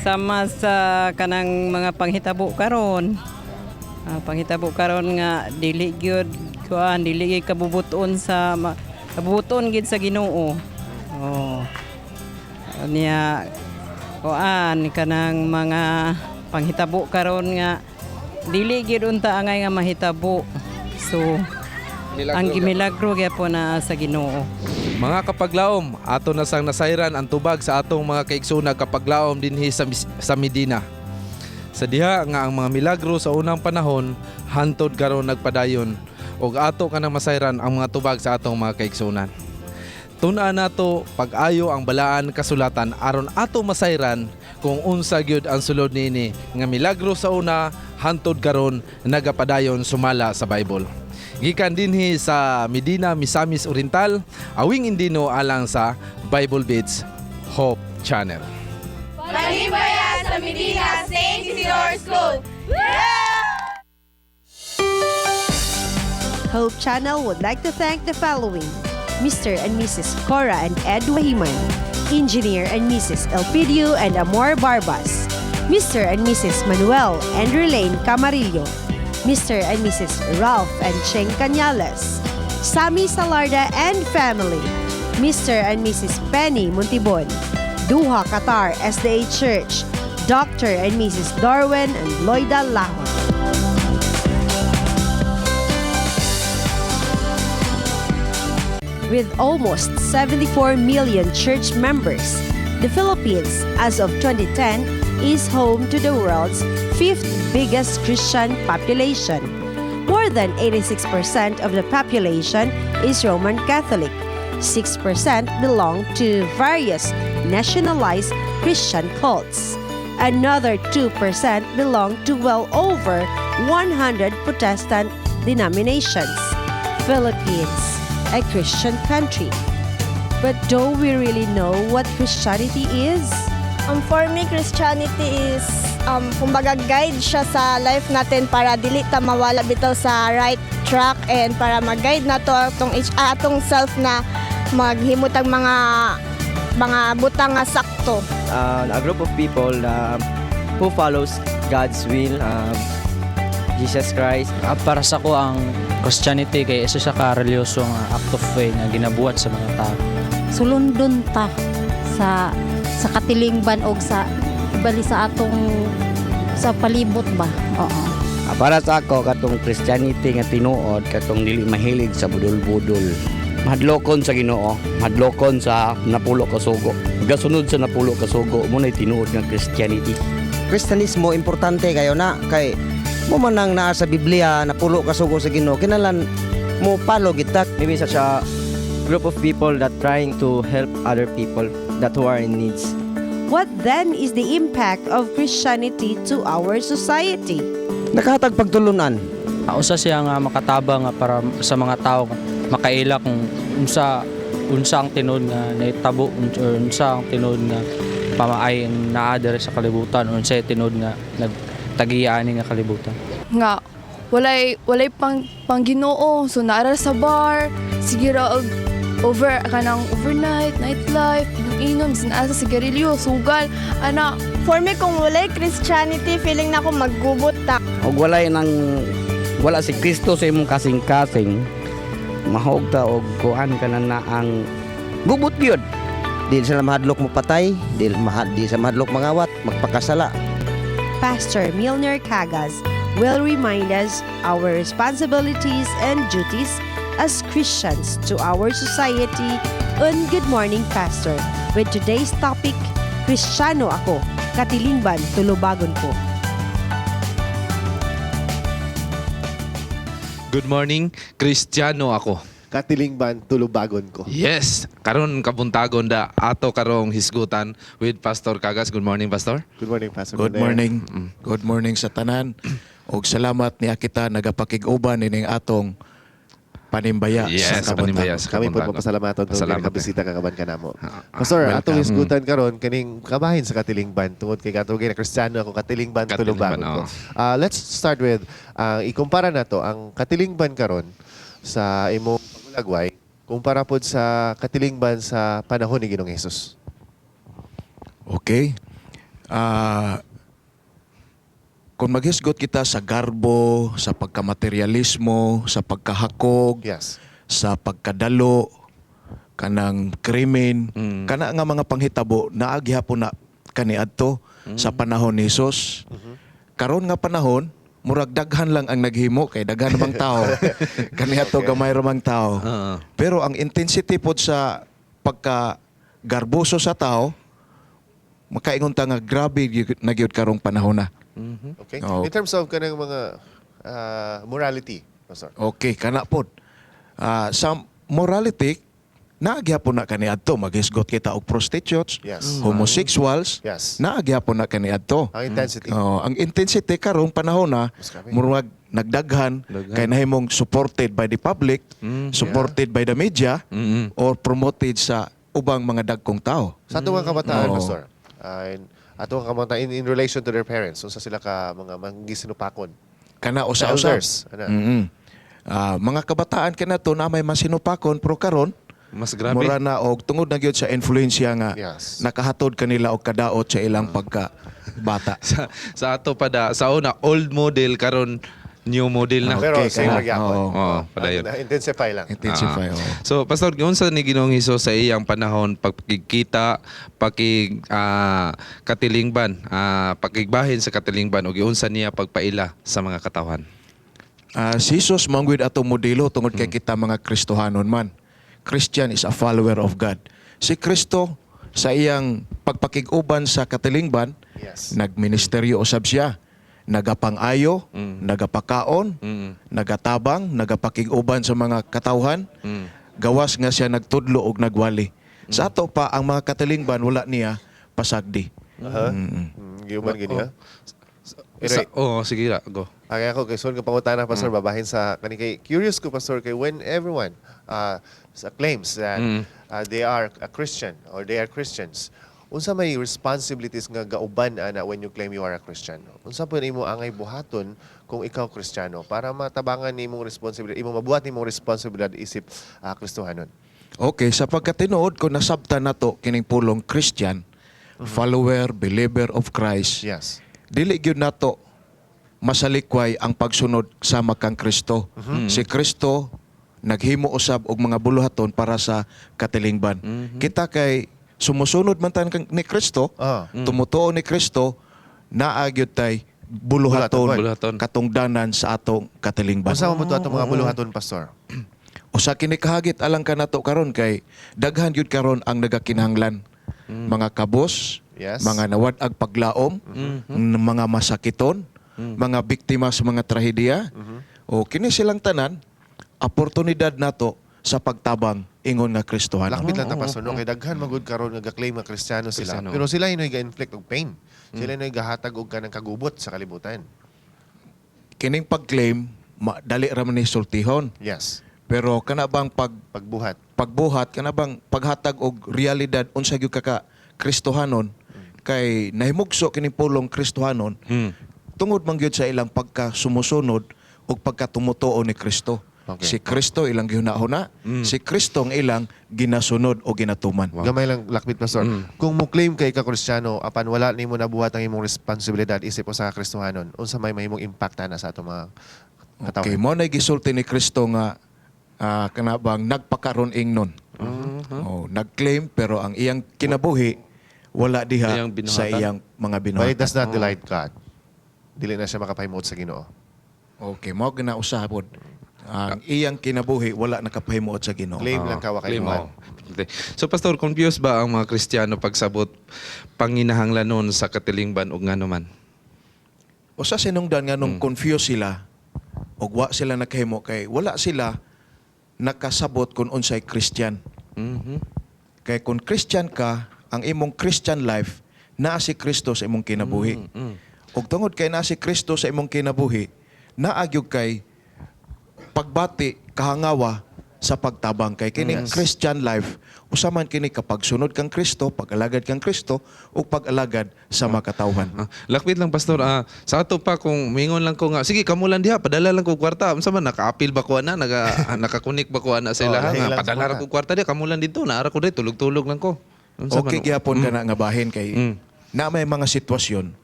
Sama sa kanang mga panghitabo karon. Panghitabo karon nga dili gyud kuan, dili gyud kabubuton sa kabubuton gid sa Ginoo. Oh. Niya kuan kanang mga panghitabo karon nga dili gyud unta angay nga mahitabo. So Milagro ang gyapon. gimilagro gyapon na sa Ginoo. Mga kapaglaom, ato na sang nasayran ang tubag sa atong mga kaigsoon kapaglaom dinhi sa Medina. Sa diha nga ang mga milagro sa unang panahon hantod karon nagpadayon ug ato kanang masayran ang mga tubag sa atong mga kaigsuonan. Tun-an nato pag-ayo ang balaan kasulatan aron ato masayran kung unsa gyud ang sulod niini nga milagro sa una hantod karon nagapadayon sumala sa Bible. Gikan dinhi sa Medina, Misamis Oriental, Awing Indino alang sa Bible Beats Hope Channel. Panibaya sa Medina St. Isidore School. Hope Channel would like to thank the following: Mr. and Mrs. Cora and Ed Wahiman, Engineer and Mrs. Elpidio and Amor Barbas, Mr. and Mrs. Manuel and Relaine Camarillo, Mr. and Mrs. Ralph and Cheng Cañales, Sammy Salarda and family, Mr. and Mrs. Penny Montibon, Doha, Qatar SDA Church, Dr. and Mrs. Darwin and Loida Lahon. With almost 74 million church members, the Philippines, as of 2010, is home to the world's fifth biggest Christian population. More than 86% of the population is Roman Catholic. 6% belong to various nationalized Christian cults. Another 2% belong to well over 100 Protestant denominations. Philippines, a Christian country. But do we really know what Christianity is? For me, Christianity is, kumbaga, guide siya sa life natin para dili ta mawala bitaw sa right track and para mag-guide nato atong self na maghimot ang mga butang nga sakto. A group of people who follows God's will, Jesus Christ. Para sa ko, ang Christianity kay isa siya ka religyoso nga act of faith nga ginabuhat sa mga tao. Sulundon ta sa katilingban og sa bali sa atong sa palibot ba. Oo. Para sa ako, katong Christianity nga tinuod, katong dili mahilig sa budol-budol. Mahadlokon sa Ginoo, mahadlokon sa napulo ka sugo. Gasunod sa napulo ka sugo, mao na'y tinuod nga Christianity. Kristiyanismo, importante kayo na kay mao man nang naa sa Biblia, napulo ka sugo sa Ginoo, kinahanglan mo follow gyud ta. Maybe such a group of people that trying to help other people that who are in needs. What then is the impact of Christianity to our society? Nakahatag pagtulunan. Usa siya nga makatabang nga para sa mga tao makaila kung unsa ang tinuod nga nahitabo or unsa ang tinuod nga pamaay ang naa diri sa kalibutan, unsa tinuod nga nagtagiya ani nga kalibutan. Nga walay pang pangginoo, so naa ra sa bar, sige ra og over kanang overnight nightlife, inom-inom, bisan asa, sigarilyo, sugal ana. For me, kung walay Christianity, feeling na ako maggubot ta. Og walay nang wala si Kristo sa imong kasing-kasing, mahog ta og kuan ka na na ang gubot gyud. Di sila mahadlok mo patay, di sila mahadlok mangawat, magpakasala. Pastor Milner Cagas will remind us our responsibilities and duties as Christians to our society on Good Morning Pastor with today's topic, Kristiyano Ako, Katilingban Tulubagon Ko. Good morning, Kristiyano ako. Katilingban tulubagon ko. Yes, karon kabuntagon da ato karong hisgutan with Pastor Cagas. Good morning, Pastor. Good morning, Pastor. Good morning. Good morning sa tanan. Og salamat niya kita nagapakig-uban ining atong panimbaya Yes, sa kabuntagon. panimbaya sa Kami po kabuntagon. mapasalamatan tungod Pasalamat. kay nakabisita ka kaban kanamo. Pastor, Welcome. atong hisgutan karon kaning kabahin sa katilingban tungod kay katong na Kristiyano ako, katilingban Katilingban, tulubagon ko. oo. Let's start with ikumpara nato ang katilingban karon sa imong pagulagway kumpara pod sa katilingban sa panahon ni Ginoong Hesus. Okay. Kung maghisgot kita sa garbo, sa pagkamaterialismo, sa pagkahakog, sa pagkadalo, kanang krimen, kana nga mga panghitabo naa gihapon na kaniadto sa panahon ni Jesus. Karon nga panahon, murag daghan lang ang naghimo kay daghan namang tao. Kaniadto gamay ra mang tao. Pero ang intensity pod sa pagka garboso sa tao, makaingon ta nga grabe na gyud karong panahon na. Okay? Oo. In terms of kanang mga morality, Pastor. Okay, kana pod. Sa morality, naa gihapon na kaniadto. Maghisgot kita og prostitutes, homosexuals, naa gihapon na kaniadto. Ang intensity. Oh, ang intensity karong panahon na grabe. murag nagdaghan kay nahimong supported by the public, supported by the media, or promoted sa ubang mga dagkong tao. Sa atong mga kabataan, Oo. Pastor, atong mga kabataan in relation to their parents, unsa sila ka mga manggisinupakon? Kana usa-usa. Elders, ana. Mga kabataan kanato na may masinupakon pero karon mas grabe. Mura na og tungod na gyud sa influensya nga nakahatod kanila og kadaot sa ilang pagka bata. Sa ato pa da, sa una old model, karon new model na. Pero same ra gyapon. Oo, padayon. Intensify lang. Intensify, oo. So, Pastor, giunsa ni Ginoong Hesus sa iyang panahon pagkikita, pakig katilingban, pakigbahin sa katilingban ug giunsa niya pagpaila sa mga katawhan? Si Jesus man gyud atong modelo tungod kay kita mga Kristohanon man. Christian is a follower of God. Si Kristo sa iyang pagpakig-uban sa katilingban, nagministeryo usab siya. Nagapang-ayo, nagapakaon, nagatabang, nagapakig-uban sa mga katawhan, gawas nga siya nagtudlo og nagwali. Sa ato pa ang mga katilingban wala niya pasagdi. Giuman gini ha. Oh, sige ra, go. Okay, ako kay sunod nga pangutana, Pastor, babahin sa kani kay curious ko, Pastor, kay when everyone claims that they are a Christian or they are Christians, unsa may responsibilities nga gauban ana when you claim you are a Christian? Unsa po imo angay buhaton kung ikaw Kristiyano para matabangan nimong responsibilidad, imong mabuhat nimong responsibilidad isip Kristohanon? Okay, sa pagkatinuod ko nasabtan nato kining pulong Christian, follower, believer of Christ. Dili gyud nato masalikway ang pagsunod sama kang Kristo. Si Kristo naghimo usab og mga buluhaton para sa katilingban. Kita kay sumusunod man tan ni Kristo, tumutuo ni Kristo, naa gyud tay buluhaton, Buluhaton. katungdanan sa atong katilingban. Unsa man to atong mga buluhaton, Pastor? Usa kini kahagit alang kanato karon kay daghan gyud karon ang nagakinahanglan. Mga kabos, mga nawad-ag paglaom, mga masakiton, mga biktima sa mga trahedya. O kini silang tanan oportunidad nato sa pagtabang ingon nga Kristohanon. Lakbit lang ta, Pastor, no, kay daghan magud karon nga ga-claim nga Kristiyano sila. Kristiyano. Pero sila inoy ga-inflict og pain. Sila inoy gahatag og kanang kagubot sa kalibutan. Kining pag-claim dali ra man ni sultihon. Pero kana bang pagbuhat? Pagbuhat kana bang paghatag og realidad unsa gyud ka ka Kristohanon kay nahimugso kining pulong Kristohanon tungod man gyud sa ilang pagka sumusunod ug pagka tumutuo ni Kristo. Si Kristo ilang gihuna-huna, si Kristo ang ilang ginasunod o ginatuman. Gamay lang lakbit, Pastor. Kung mo claim kay ka Kristiyano apan wala nimo nabuhat ang imong responsibilidad isip usa ka Kristohanon, unsa may mahimong impact na sa atong mga katawhan? Okay, mo na gisulti ni Kristo nga kana bang nagpakaron ingnon. Oh, nag-claim pero ang iyang kinabuhi wala diha Iyang binuhatan. sa iyang mga binuhatan. But it does not delight God. Dili na siya makapahimuot sa Ginoo. Okay, mao gina usabod. Ang iyang kinabuhi wala nakapahimuot sa Ginoo. Claim lang ka wa kay Claim, buhat. oh. Okay. So Pastor, confused ba ang mga Kristiyano pagsabot panginahanglanon sa katilingban ug ngano man? Usa sinungdan nga nung confused sila ug wa sila nakahimo kay wala sila nakasabot kung unsay Christian. Kay kung Christian ka, ang imong Christian life naa si Kristo sa imong kinabuhi. Ug tungod kay naa si Kristo sa imong kinabuhi, naa gyud kay pagbati kahangawa sa pagtabang kay kining Christian life usa man kini kapag sunod kang Kristo, pag-alagad kang Kristo ug pag-alagad sa makatawhan. Lakbit lang, Pastor, sa ato pa kung mingon lang ko nga sige kamo lang diha padala lang ko kwarta, unsa man naka-apil ba ko ana, nakakunik ba ko ana sa Oh, ilaha lahi nga lang sa padala ra kwarta. ko kwarta diha kamo lang didto naara ko diri tulog-tulog lang ko. Unsa Okay man? gyapon kana nga bahin kay na may mga sitwasyon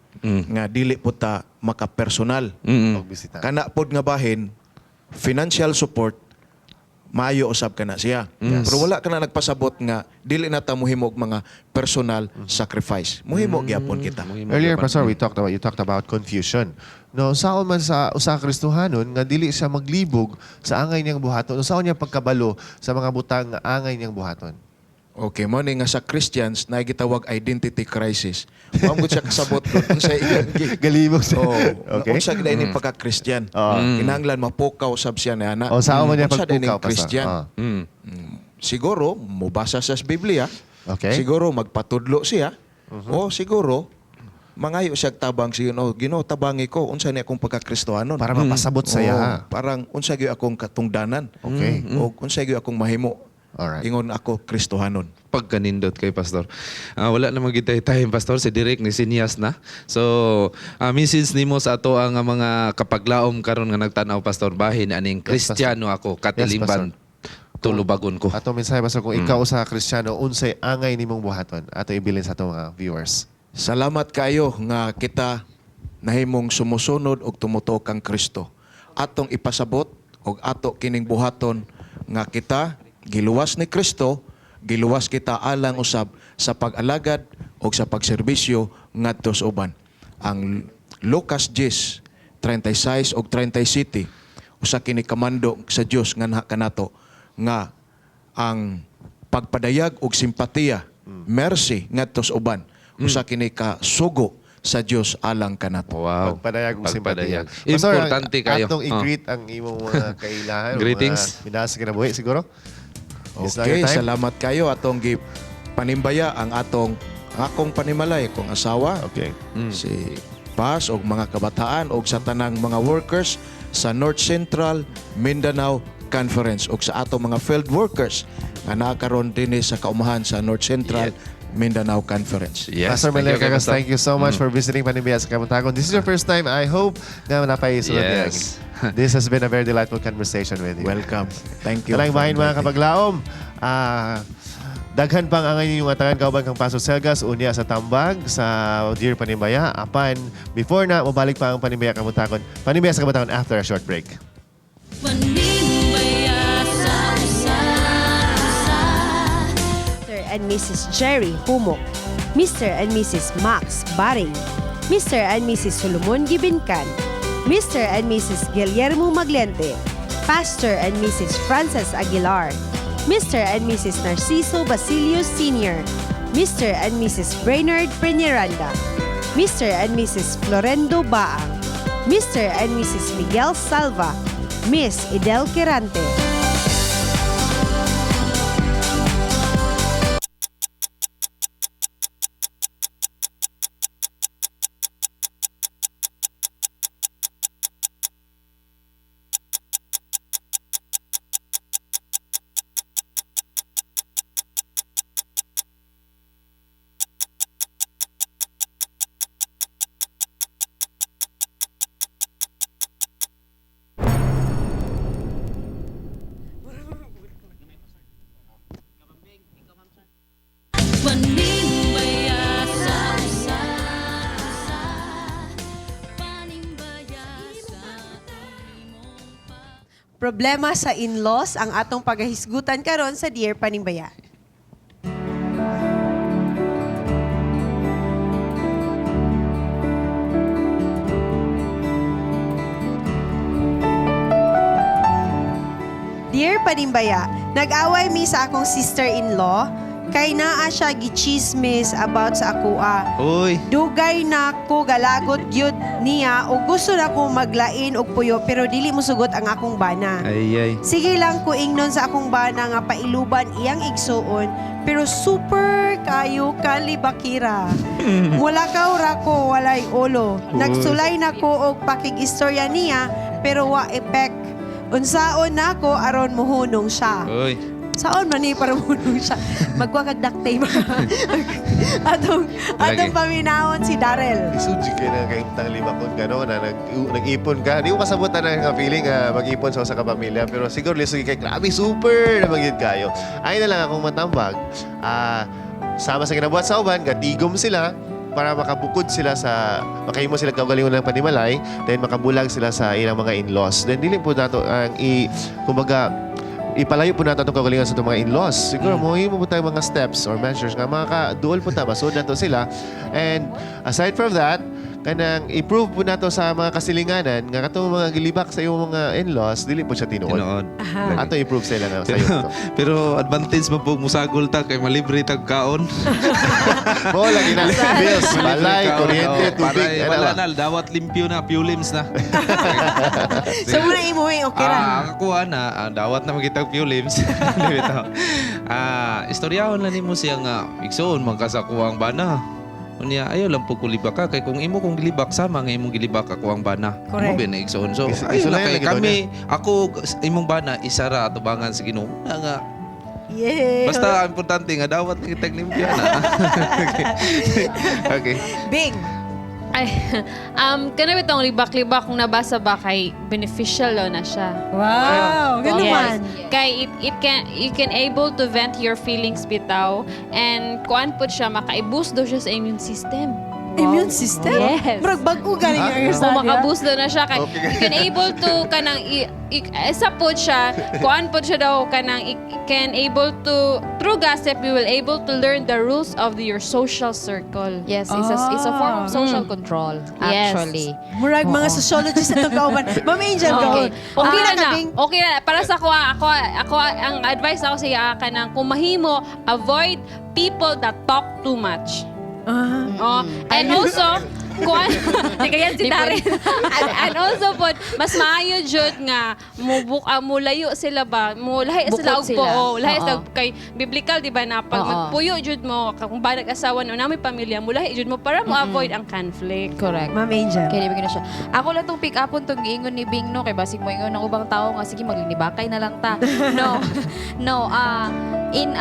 nga dili po ta makapersonal. Og bisita. Kana pod nga bahin financial support maayo usab kana siya. Pero wala kana nagpasabot nga dili na ta mohimo og mga personal sacrifice. Mohimo gyapon kita. Earlier, Pastor, we talked about you talked about confusion. No, saon man sa usa ka Kristohanon nga dili siya maglibog sa angay niyang buhaton, unsaon niya pagkabalo sa mga butang nga angay niyang buhaton? Okay, mo ni nga sa Christians na gitawag identity crisis. Wa mo siya kasabot kung unsa iyang galibog siya. Oh, unsa gid ini pagka-Christian. Kinahanglan mapukaw sab siya na ana. Oh, saan man niya Unsa din pagpukaw, Pastor? Christian? Siguro mobasa sa Biblia. Siguro magpatudlo siya. O siguro mangayo siya tabang siya, no, Ginoo tabangi ko unsa ni akong pagka-Kristohanon. Para mapasabot sa iya. Oo, parang unsa gyud akong katungdanan. O unsa gyud akong mahimo. Ingon ako Kristohanon. Pagkanindot kay Pastor. Wala namang gitay time, Pastor. Si Direk ni Sinias na. So, message nimo sa ato ang mga kapaglaom karon nga nagtan-aw, Pastor, bahin aning Kristiyano ako, katilingban tulubagon ko. Ato mensahe, Pastor, kung ikaw usa ka Kristiyano, unsay angay nimong buhaton? Ato ibilin sa atong mga viewers. Salamat kayo nga kita nahimong sumusunod og tumutuo kang Kristo. Atong ipasabot og ato kining buhaton nga kita giluwas ni Kristo, giluwas kita alang usab sa pag-alagad og sa pagserbisyo ngadto sa uban. Ang Lucas 10:36 og 37 usa kini kamando sa Dios nga naa kanato nga ang pagpadayag og simpatiya, mercy ngadto sa uban, usa kini ka sugo sa Dios alang kanato. Wow. Pagpadayag og simpatiya. Pagpadayag. Pastor, Importante kayo. Atong i-greet ang imong mga kailahan, Greetings. mga minahal sa kinabuhi siguro. It's now Okay, your time. salamat kayo atong gi panimbaya ang atong akong panimalay, akong asawa. Si Paz og mga kabataan og sa tanang mga workers sa North Central Mindanao Conference og sa atong mga field workers nga naa karon dinhi sa kaumahan sa North Central Mindanao Conference. Yes, Pastor thank you, Meler Cagas, Pastor. thank you so much for visiting Panimbaya sa Kabuntagon. This is your first time. I hope na napaisunod. Yes. This has been a very delightful conversation with you. Welcome. Thank you. Talang for bahin mga inviting. kapaglaom. Daghan pang angay ninyong atagan kauban kang Pastor Selgas unya sa tambag sa Dear Panimbaya. Apan before na mobalik pa ang Panimbaya Kabuntagon. Panimbaya sa Kabuntagon after a short break. Panimbaya sa usa. Mr. and Mrs. Jerry Humok, Mr. and Mrs. Max Baring, Mr. and Mrs. Solomon Gibincan, Mr. and Mrs. Guillermo Maglente, Pastor and Mrs. Frances Aguilar, Mr. and Mrs. Narciso Basilio Sr., Mr. and Mrs. Brainerd Peñaranda, Mr. and Mrs. Florendo Baang, Mr. and Mrs. Miguel Salva, Miss Idel Quirante. Panimbaya sa usa. Panimbaya sa Problema sa in-laws ang atong pagahisgutan karon sa Dear Panimbaya. Dear Panimbaya, nag-away mi sa akong sister-in-law kay naa siya gichismis about sa akoa. Uy. Dugay na ko galagot gyud niya o gusto na ko maglain og puyo pero dili mosugot ang akong bana. Ay, ay. Sige lang ko ingnon sa akong bana nga pailuban iyang igsuon pero super kayo kalibakira. Mula ka ra ko walay ulo. Nagsulay na ko og pakigistorya niya pero wa epek. Unsaon na ko aron muhunong siya. Uy. Saon man ni para muhunong siya. Magwa kag duct tape. Atong atong Lagi. paminawon si Darrell. Lisod jud kay na kahimtang libakon ka no na nag-ipon ka. Di ko kasabot na nga feeling nga mag-ipon sa usa ka pamilya pero siguro lisod kay grabe super na magyud kayo. Ay na lang akong matambag. Sama sa ginabuhat sa uban, gatigom sila para makabukod sila sa makahimo sila kaugalingon ng panimalay then makabulag sila sa ilang mga in-laws. Then dili po nato ang i kumbaga ipalayo po nato atong kaugalingon sa itong mga in-laws. Siguro mo himo po tayo mga steps or measures nga makaduol po ta masud nato sila. And aside from that, kanang i-prove po nato sa mga kasilinganan nga katong mga gilibak sa imong mga in-laws dili po siya tinuod. Tinuod. Aha. Ato i-prove sa ila nga sa Pero, iyo. pero advantage mo po musagol ta kay malibre tag kaon. Mo lagi na bills, balay, Kaon, kuryente, oo. tubig, Paray, ano wala ba? na, dawat limpyo na, pulims na. So muna imo eh, okay ra. Ang kuha na, dawat na magitag pulims. Di bitaw. Istoryahon lang nimo siya nga igsuon man ka sa kuwang bana. Unya ayo lang po kulibak ka kay kung imo kong gilibak sama nga imong gilibak ako ang bana. Correct. Mo ba na igsuon. So ayo Isulayan lang kay lagi daw kami ako imong bana isara atubangan sa Ginoo. Na nga Yeah. basta ang importante nga dawat lang kitag limpyo na. Okay. Okay. Bing. Ay, kana bitong libak-libak kung nabasa ba kay beneficial daw na siya. Wow, ganun Yes. man. Kay it can you can able to vent your feelings bitaw and kuan pud siya maka-boost daw siya sa immune system. Immune system? Yes. Murag bag-o galing Ah, ang So istorya. maka-boost daw na siya kay Okay. you can able to kanang isa pod siya kuan pod siya daw kanang can able to through gossip you will able to learn the rules of your social circle. Yes, it's a form of social control, Yes. actually. Murag mga Oo. sociologist itong kauban. Ma'am Angel, Okay. go. Okay na na. ka, Bing? Okay na. Para sa ako, ako, ang advice ako sa iya kanang kung mahimo, avoid people that talk too much. Oh, and also, Kuan, di kaya si Di Darren. And also po, mas maayo jud nga mubuk mulayo sila ba, mulahi sila Bukod og sila. puo, lahi sila kay biblical di ba na pag magpuyo jud mo kung ba nag-asawa no na may pamilya, mulahi jud mo para mo avoid ang conflict. Correct. Ma'am Angel. Kaya di ba na siya. Ako lang tong pick upon tong giingon ni Bing no kay basig mo ingon ng ubang tao nga sige maglinibakay na lang ta. No. No, in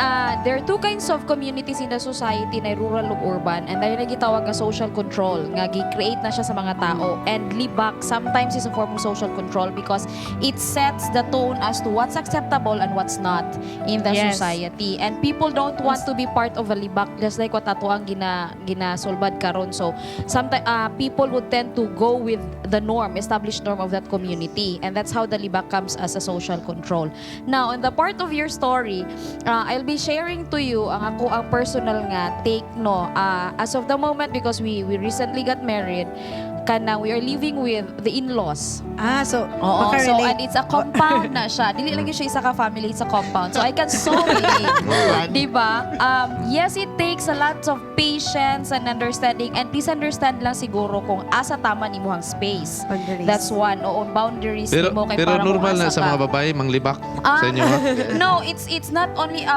there are two kinds of communities in the society na rural ug urban, and dahil nagitawag nga social control nga gi-create na siya sa mga tao, and libak sometimes is a form of social control because it sets the tone as to what's acceptable and what's not in the society, and people don't want to be part of a libak, just like what ato ang ginasulbad karon. So sometimes people would tend to go with the norm, established norm of that community, and that's how the libak comes as a social control. Now, on the part of your story, I'll be sharing to you ang ako ang personal nga take, no, as of the moment, because we recently got married, kanang we are living with the in-laws. Ah, so Oo, so makarelate. and it's a compound na siya. Dili lang yun siya isa ka family, it's a compound. So I can so relate. Di ba? Yes, it takes a lot of patience and understanding, and please understand lang siguro kung asa tama nimo ang space. Boundaries. That's one. Oo, boundaries Pero, nimo kay pero para kung normal na asa sa ka. mga babae, manglibak sa inyo, ha? No, it's not only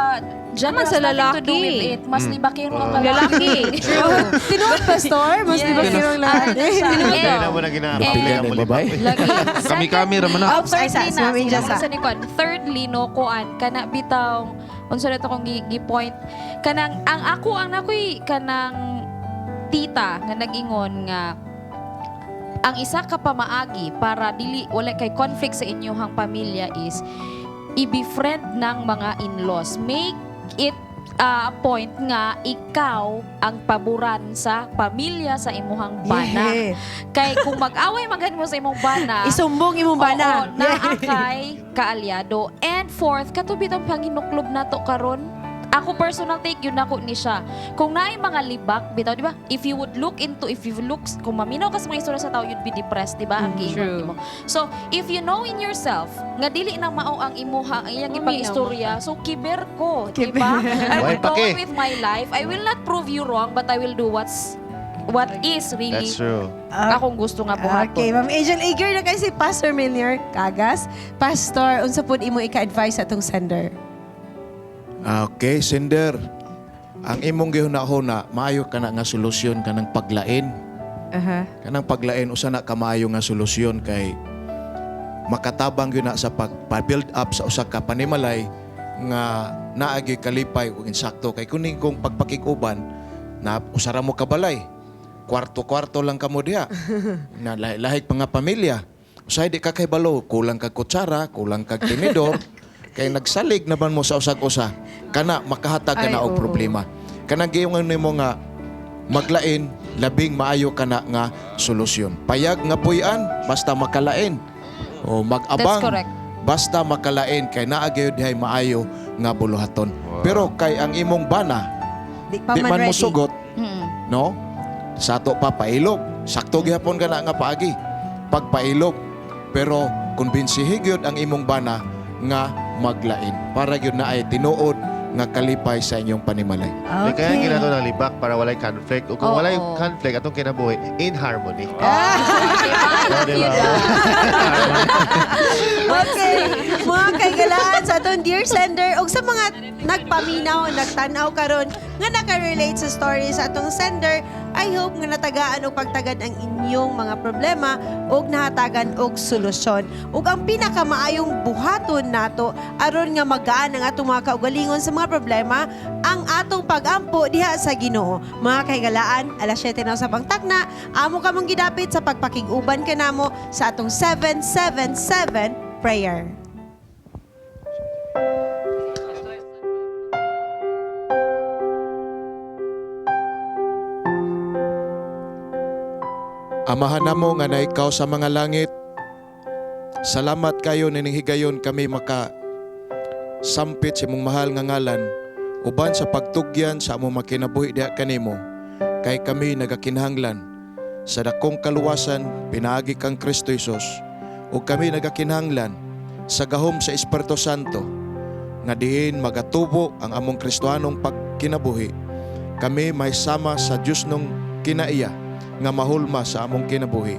gender Naman sa has nothing to do lalaki. with it. Mas libak yung mga Lalaki. True. Tinuod, Pastor? Mas Yes. di ba kirong lahat? Tinuod. Dili na mo na gina-apply mo babae. Lagi. Kami-kami ra man na. Oh, Ay, thirdly sa na, Ma'am Angel, sa. sa ni Kwan. Thirdly, no, kuan, kana bitaw, unsa na to kong gi-point, kanang, ang ako, ang nakoy, kanang tita, nga nag-ingon nga, ang isa ka pamaagi para dili wala kay conflict sa inyong pamilya is i-befriend ng mga in-laws. Make it a point nga ikaw ang paboran sa pamilya sa imuhang bana. Kay kung mag-away man gani mo sa imong bana, Isumbong imong bana. Oo, naa kay kaalyado. And fourth, kato bitong panginuklob nato karon. Ako personal take yun nako ni siya. Kung naay mga libak bitaw, di ba? If you would look into if you look kung maminaw ka sa mga istorya sa tao, you'd be depressed, di ba? Ang giingon nimo. So, if you know in yourself nga dili na mao ang imuha ang iyang Maminaw ipag-istorya, so kiber ko, di ba? I Why will go pake? on with my life. I will not prove you wrong, but I will do what is really That's true. akong gusto nga buhaton. Okay, Ma'am Angel, eager na kay si Pastor Melier Cagas. Pastor, unsa pud imo ika-advise atong sender? Okay, sender. Ang imong gihuna-huna, maayo ka na nga solusyon kanang paglain. Kanang paglain usa na ka maayo nga solusyon kay makatabang gyud na sa pag-build up sa usa ka panimalay nga naa gyud kalipay ug insakto kay kuning kung pagpakig-uban na usara mo kabalay, kwarto-kwarto lang kamo diha na lahi-lahig mga pamilya, usahay di ka kay balo, kulang kag kutsara, kulang kag tinidor, kay nagsalig naman mo sa usag-usa, kana makahatag ka Ay, na og problema. Kanang giyong nimo nga maglain, labing maayo kana nga solusyon. Payag nga puy-an basta makalain o mag-abang That's correct. basta makalain kay naa gyud dihay maayo nga buluhaton. Pero kay ang imong bana Di pa di man man mo ready. sugot, no, sa ato pa pailog, sakto gihapon kana nga paagi pagpailog, pero kumbinsihi gyud ang imong bana nga maglain para gyud na ay tinuod nga kalipay sa inyong panimalay. Okay. Kaya ginato ng libak para walay conflict. O kung walay conflict, atong kinabuhi, in harmony. Oh, di ba? Okay. Mga kaigalaan sa atong dear sender ug sa mga nagpaminaw, nagtan-aw karon nga nakarelate sa story sa atong sender, I hope nga natagaan og pagtagad ang inyong mga problema ug nahatagan og solusyon. Ug ang pinakamaayong buhaton nato aron nga magaan ang atong mga kaugalingon sa mga problema, ang atong pag-ampo diha sa Ginoo. Mga kahigalaan, alas 7 na sa pangtakna, amo kamong gidapit sa pagpakig-uban kanamo sa atong 777 prayer. Amahan namo nga na ikaw sa mga langit, salamat kayo nining higayon kami maka sampit sa imong mahal nga ngalan uban sa pagtugyan sa among makinabuhi diha kanimo, kay kami nagakinahanglan sa dakong kaluwasan pinaagi kang Kristo Hesus, ug kami nagakinahanglan sa gahom sa Espiritu Santo nga diin magatubo ang among Kristohanong pagkinabuhi. Kami may sama sa Dios nung kinaiya. nga mahulma sa among kinabuhi.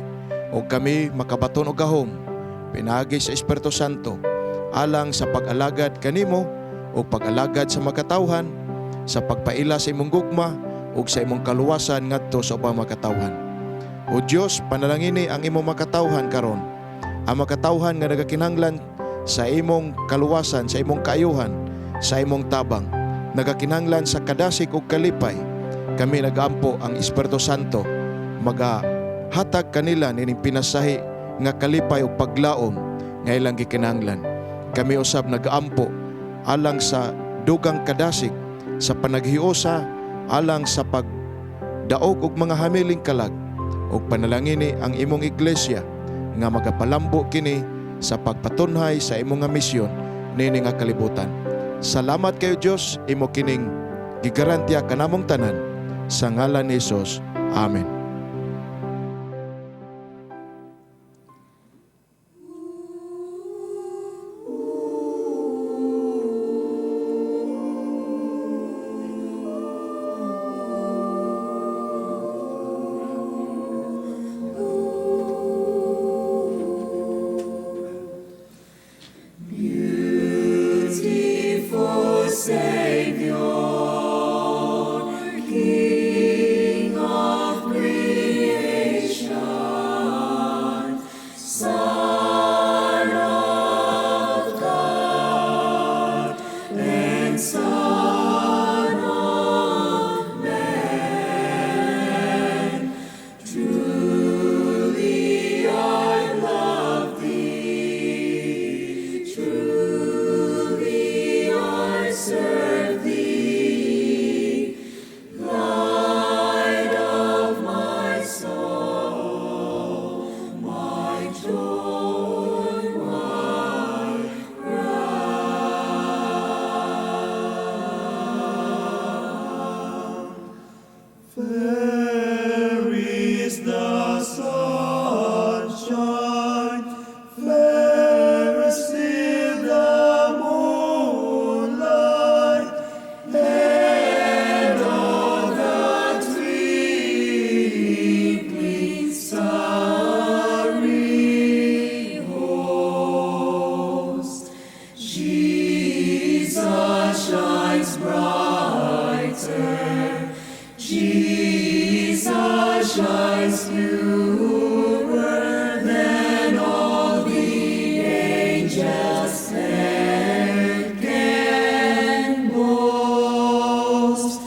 O kami makabaton og gahom pinaagi sa Espiritu Santo alang sa pag-alagad kanimo o pag-alagad sa makatawhan, sa pagpaila sa imong gugma ug sa imong kaluwasan ngadto sa ubang makatawhan. O Dios, panalangini ang imong makatawhan karon. Ang makatawhan nga nagakinahanglan sa imong kaluwasan, sa imong kaayuhan, sa imong tabang, nagakinahanglan sa kadasig ug kalipay. Kami nagaampo ang Espiritu Santo magahatag kanila nining pinasahi nga kalipay ug paglaom nga ilang gikinahanglan. Kami usab nagaampo alang sa dugang kadasig, sa panaghiusa, alang sa pagdaog og mga hamiling kalag, ug panalangini ang imong iglesia nga magapalambo kini sa pagpatunhay sa imong nga misyon nini nga kalibutan. Salamat kayo Dios, imo kining gigarantiya kanamong tanan sa ngalan ni Hesus. Amen. Beautiful Savior, King of creation, Son of God, and Son of Man, truly I love Thee, truly I serve Thee, light of my soul, my joy, my crown. Fair is the sunshine, fair still the moonlight, and all the twinkling starry host. Jesus shines brighter, Jesus shines purer than all the angels can boast.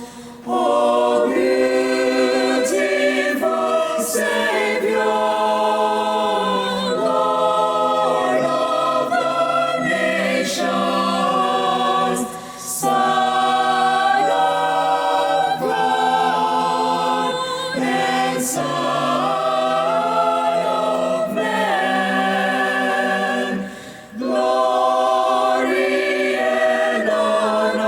O beautiful Savior, Lord of the nations, Son of God, and Son of Man, glory and honor,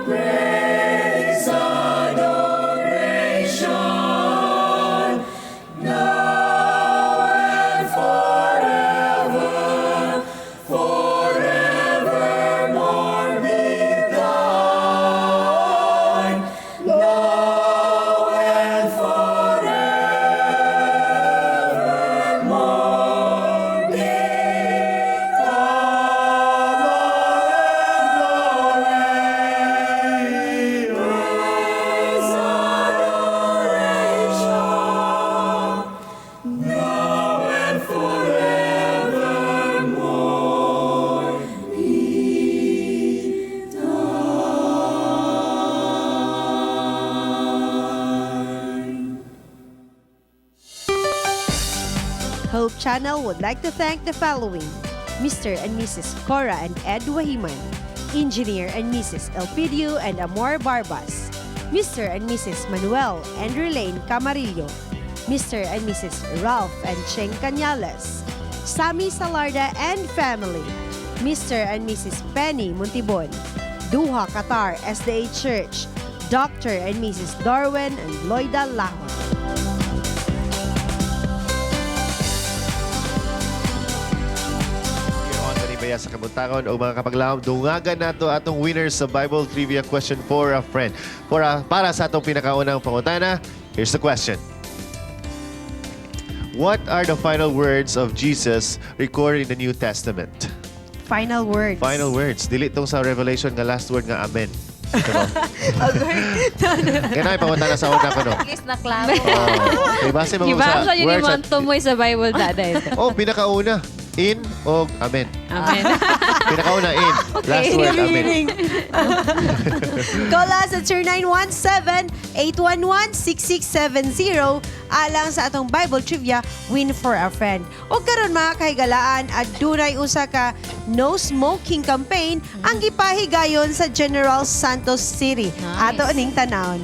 praise, adoration, now and forever, forevermore be thine, now and forevermore be thine. Praise, adoration, now and forevermore be thine. Hope Channel would like to thank the following: Mr. and Mrs. Cora and Ed Wahiman, Engineer and Mrs. Elpidio and Amor Barbas, Mr. and Mrs. Manuel and Relaine Camarillo, Mr. and Mrs. Ralph and Cheng Cañales, Sammy Salarda and family, Mr. and Mrs. Penny Montibon, Duha Qatar SDA Church, Dr. and Mrs. Darwin and Loida Lahon. Here on Kanibaya sa Kabuntagon o mga kapaglaom, dungagan nato atong winner sa Bible Trivia Question for a Friend. Para sa atong pinakaunang pangutana, Here's the question. What are the final words of Jesus recorded in the New Testament? Final words. Final words. Dili tong sa Revelation nga last word nga amen. Diba? Kaya na ipamunta na sa una ko, no? At least na klaro. Oh. May base mo sa Gibasa yun words yung at- tumoy sa Bible dada ito. Oh, pinakauna. In o amen. Amen. Pinakauna, in. Last In word, the amen. beginning. Call us at 0917-811-6670 alang sa atong Bible Trivia Win for a Friend. O karon mga kahigalaan, adunay usa ka no smoking campaign ang gipahigayon sa General Santos City. Ato ning tanawon.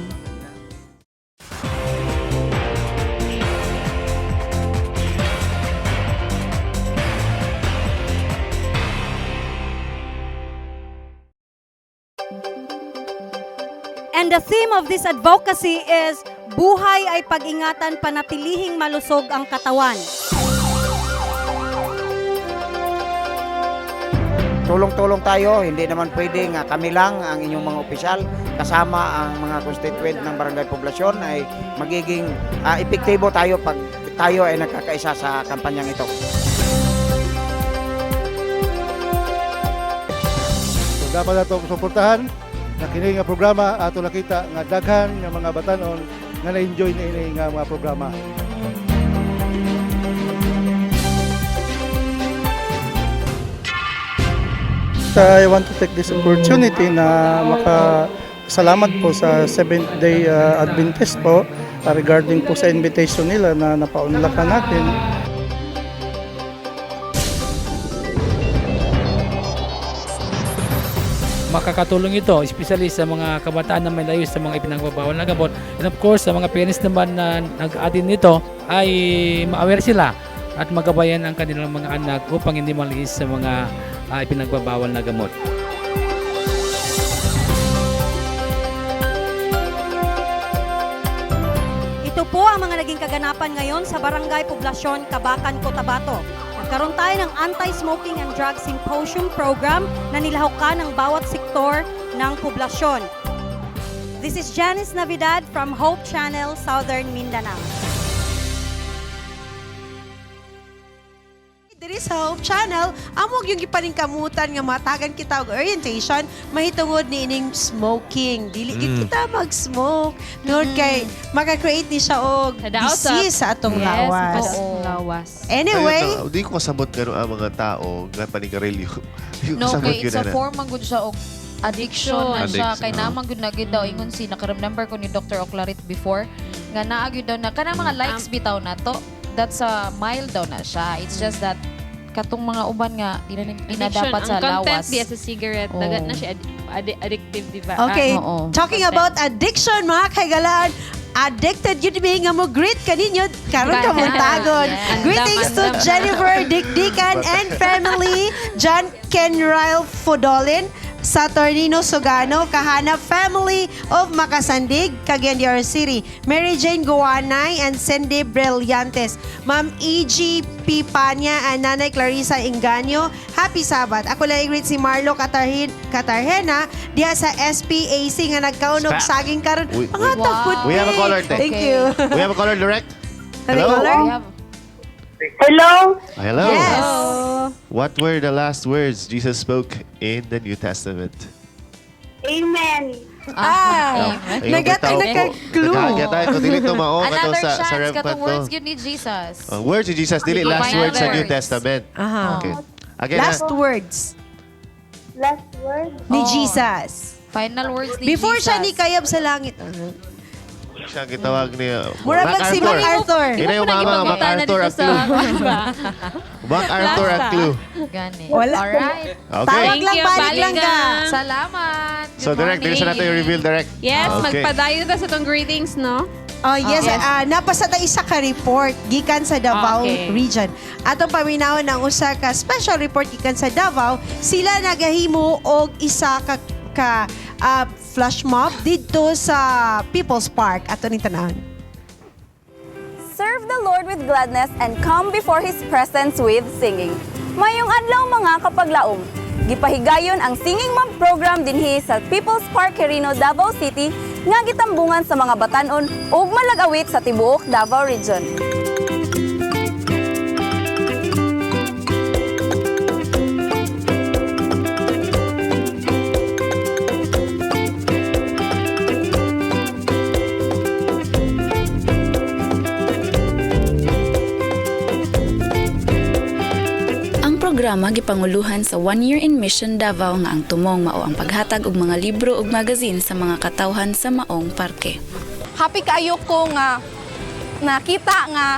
And the theme of this advocacy is Buhay ay pag-ingatan, panatilihing malusog ang katawan. Tulong-tulong tayo, hindi naman pwede nga kami lang ang inyong mga opisyal kasama ang mga constituent ng barangay poblasyon ay magiging epektibo tayo pag tayo ay nagkakaisa sa kampanyang ito. So dapat nato suportahan na kini nga programa ato nakita nga daghan nga mga batanon nga na-enjoy na ini nga mga programa. I want to take this opportunity na makasalamat po sa Seventh Day Adventist po regarding po sa invitation nila na napaunlakan natin. Makakatulong ito, especially sa mga kabataan na may layo sa mga ipinagbabawal na gamot. And of course, sa mga parents naman na nag-atin nito ay ma-aware sila at magabayan ang kanilang mga anak upang hindi maliis sa mga ipinagbabawal na gamot. Ito po ang mga naging kaganapan ngayon sa Barangay Poblasyon, Kabakan, Cotabato. Nagkaroon tayo ng Anti-Smoking and Drug Symposium Program na nilahukan ng bawat sektor ng poblasyon. This is Janice Navidad from Hope Channel, Southern Mindanao. Diri sa Hope Channel, amog yung gipaningkamutan nga matagan kita og orientation mahitungod niining smoking. Dili gyud kita mag-smoke. Tungod kay maka-create ni siya og Kadaot disease sa atong Yes, lawas. sa atong lawas. Anyway, Ayun, no, di ko kasabot gano'n ang mga tao nga panigarilyo. Di ko No, kasabot kay yun it's a na. form man gud siya og addiction na siya. Addiction, Kay oo. naman gud na gyud daw ingon si naka-remember ko ni Dr. Oclarit before nga naa gyud daw na kanang mga likes bitaw na to. That's a mild daw na siya. It's just that katong mga uban nga di na, di na Addiction. dapat sa Ang content lawas. diya sa cigarette, Oo. dagat na siya addictive, di ba? Okay, Ah, talking about addiction, mga kaigalaan, addicted yun mi nga mo greet kaninyo karon ka muntagon. Yes. Greetings to Andam, andam. Jennifer Dikdikan and family, John Kenryle Fodolin, Saturnino Sugano, Kahana family of Makasandig, Cagayan de Oro City, Mary Jane Guanay and Cindy Brillantes, Ma'am E.G. P. Panya and Nanay Clarissa Inganyo. Happy Sabbath. Ako lang i-greet si Marlo Katarhena diha sa SPAC nga nagkaunog Spa. saging karon. Uy, Mga uy. tapod We have a caller, te. Thank you. We have a caller direct. Have a Hello? caller? Hello? Hello. Yes. What were the last words Jesus spoke in the New Testament? Amen. Ah, Ayun, bitaw po. nagka-clue. Nagkagya tayo. Kung dili tumao, kato Another sa chance Rev katong Panto. words gyud ni Jesus. Words ni Jesus. Dili last Final words sa New words. Testament. Aha. Okay. Again, Last ah. words Last word? ni Oh. Jesus. Final words ni Before Jesus. siya ni kayab sa langit. Siya ang gitawag ni Mura bag si MacArthur. Ina yung mama, MacArthur ang clue. MacArthur ang clue. Gani. Wala. Alright. Okay. Tawag lang, Thank you, balik lang ka. Salamat. Good So direct, dili sa natin i-reveal direct. Yes, Okay. magpadayon ta sa tong greetings, no? Oh, yes, Yes. napasa ta isa ka report gikan sa Davao Okay. region. Atong paminawon ang usa ka special report gikan sa Davao, sila nagahimo og isa ka, ka flash mob didto sa People's Park. Ato ning tanawon. Serve the Lord with gladness and come before His presence with singing. Mayong adlaw mga kapaglaom. Gipahigayon ang Singing Mom program dinhi sa People's Park, Quirino, Davao City nga gitambungan sa mga batanon ug malagawit sa tibuok Davao Region. Ang programa gipanguluhan sa One Year in Mission Davao nga ang tumong mao ang paghatag og mga libro ug magazine sa mga katawhan sa maong parke. Happy kaayo ko nga nakita nga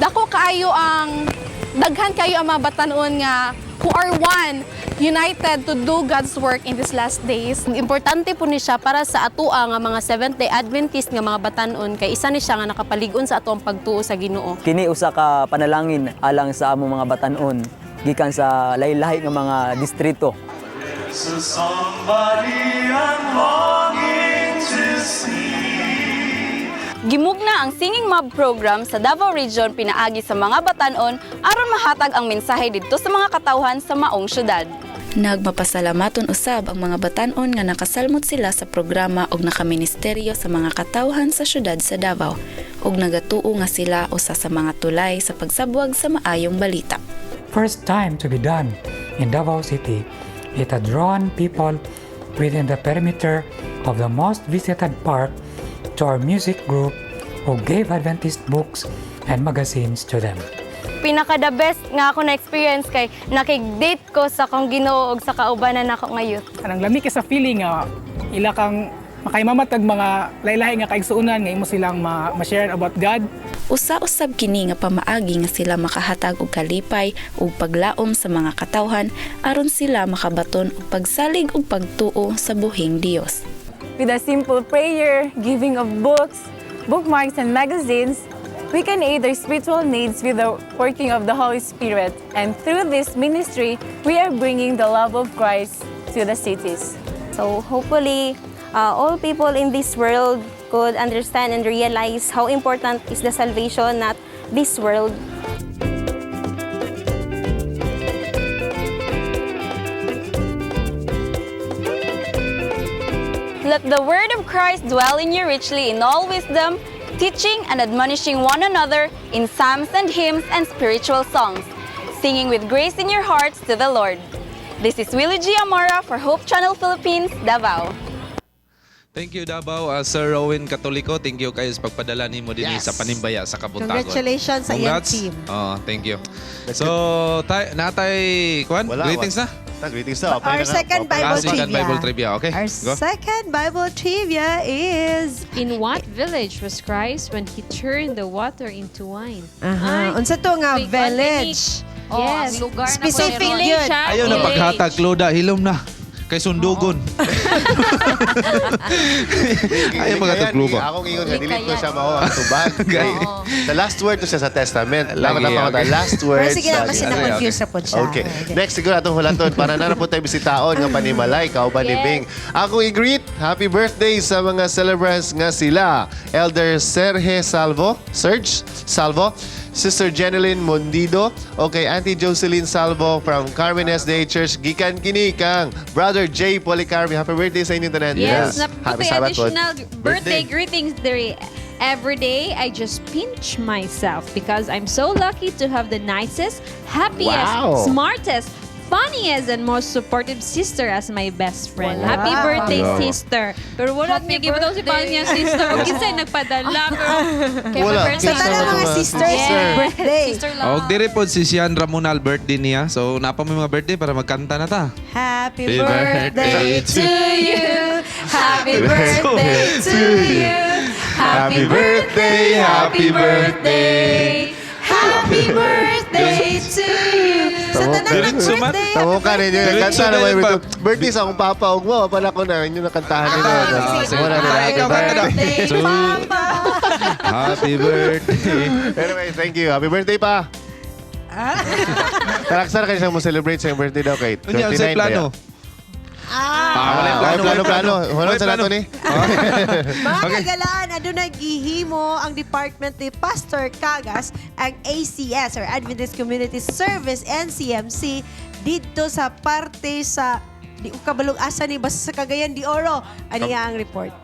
dako kaayo ang daghan kaayo ang mga batanon nga who are one, united to do God's work in these last days. Importante po ni siya para sa atoa nga mga Seventh-day Adventist nga mga batanon kay isa ni siya nga nakapalig-on sa atoang pagtuo sa Ginoo. Kini usa ka panalangin alang sa among mga batan-on gikan sa lahi-lahi nga mga distrito. So somebody I'm longing to see. Gimugna ang Singing Mob program sa Davao Region pinaagi sa mga batanon aron mahatag ang mensahe didto sa mga katawhan sa maong syudad. Nagmapasalamaton usab ang mga batan-on nga nakasalmot sila sa programa og nakaministeryo sa mga katawhan sa syudad sa Davao ug nagatuo nga sila usa sa mga tulay sa pagsabwag sa maayong balita. First time to be done in Davao City, it had drawn people within the perimeter of the most visited park to our music group who gave Adventist books and magazines to them. Pinaka the best nga ako na experience kay nakig-date ko sa akong Ginoo ug sa kaubanan nako nga youth. Kanang lami kay sa feeling nga ila kang makaimamatag mga lahi-lahi nga kaigsuonan nga imo silang ma-share about God. Usa-usab kini nga pamaagi nga sila makahatag og kalipay ug paglaom sa mga katawhan aron sila makabaton og pagsalig ug pagtuo sa buhing Dios. With a simple prayer, giving of books, bookmarks, and magazines, we can aid their spiritual needs with the working of the Holy Spirit. And through this ministry, we are bringing the love of Christ to the cities. So hopefully, all people in this world could understand and realize how important is the salvation, not this world. Let the word of Christ dwell in you richly in all wisdom, teaching and admonishing one another in psalms and hymns and spiritual songs, singing with grace in your hearts to the Lord. This is Willie G. Amara for Hope Channel Philippines, Davao. Thank you Davao, Sir Rowan Katoliko. Thank you kayo sa pagpadala nimo dinhi sa Panimbaya sa Kabuntagon. Congratulations sa iyang Congrats. team. Oh, thank you. So, tay natay kuan, Wala, greetings na. Ta, greetings na. Our second Bible Ah, second trivia. Bible trivia. Okay. Our Go. second Bible trivia is... In what village was Christ when he turned the water into wine? Aha. Unsa to nga Wait, village? Oh, Yes. Ang lugar na Specific po yun. Ayaw na paghatag Loda, hilom na. Kay sundugon. Ayaw paghatag Loda. Akong ingon nga, dili ko siya mao ang tubag. The last word to siya sa testament. Dapat Lagi, na pa okay. last word. Pero sige lang, sa- kasi na-confuse na po siya. Okay. Next, siguro atong hulaton para na po tayo bisitaon nga panimalay, kauban ni Yes. Bing. Akong i-greet, happy birthday sa mga celebrants nga sila. Elder Serge Salvo, Serge Salvo, Sister Jeneline Mondido, okay, Auntie Jocelyn Salvo from Carmen S.D.A. Church, gikan kini kang Brother J. Policarmi. Happy birthday sa inyo tanan. Yes, Happy naputoy Sabbath po. additional birthday greetings diri. Every day, I just pinch myself because I'm so lucky to have the nicest, happiest, Wow. smartest, funniest, and most supportive sister as my best friend. Wow. Happy birthday, Wow. sister. Pero wala niya gibutang si niya sister. O kinsay nagpadala. Pero Wala. kay Sa tanan mga sisters, Yes. birthday. Sister lang. Og dire pod si Sian Ramonal birthday niya. So napa may mga birthday para magkanta na ta. Happy Happy birthday birthday to you. Happy birthday to you. Happy birthday, happy birthday. Happy birthday to you. Sa tanan ng Diretso man. birthday. Tamo ka rin yun. Diretso Nagkanta na naman yun yung pa. birthday sa akong papa. Huwag mo, pala ko na. Inyo nakantahan nila. Ah, sige. Wala na. Kanta, Happy ikaw, kanta na. birthday. Happy birthday. Anyway, thank you. Happy birthday pa. Taraksar kayo siya mo celebrate sa iyong birthday daw kay Unya, 29 unsay plano? ba Ah, wala yan? plano, Ay, plano, plano. Wala Walay sa nato ni. Mga kagalaan, adunay gihimo ang department ni Pastor Cagas ang ACS or Adventist Community Service NCMC didto sa parte sa di ko kabalog asa ni basta sa Cagayan de Oro. Ani nga ang report.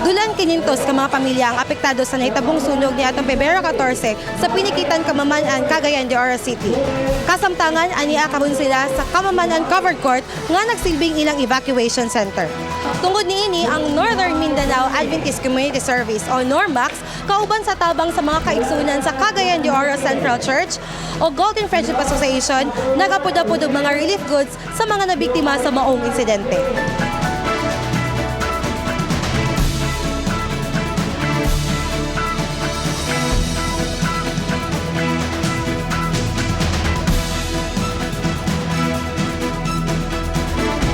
Dulang 500 ka mga pamilya ang apektado sa nahitabong sunog ni atong Pebrero 14 sa Pinikitan, Kamaman-an, Cagayan de Oro City. Kasamtangan, ania karon sila sa Kamaman-an Covered Court nga nagsilbing ilang evacuation center. Tungod niini ang Northern Mindanao Adventist Community Service o NORMAX kauban sa tabang sa mga kaigsunan sa Cagayan de Oro Central Church o Golden Friendship Association nagapud-apud og mga relief goods sa mga nabiktima sa maong insidente.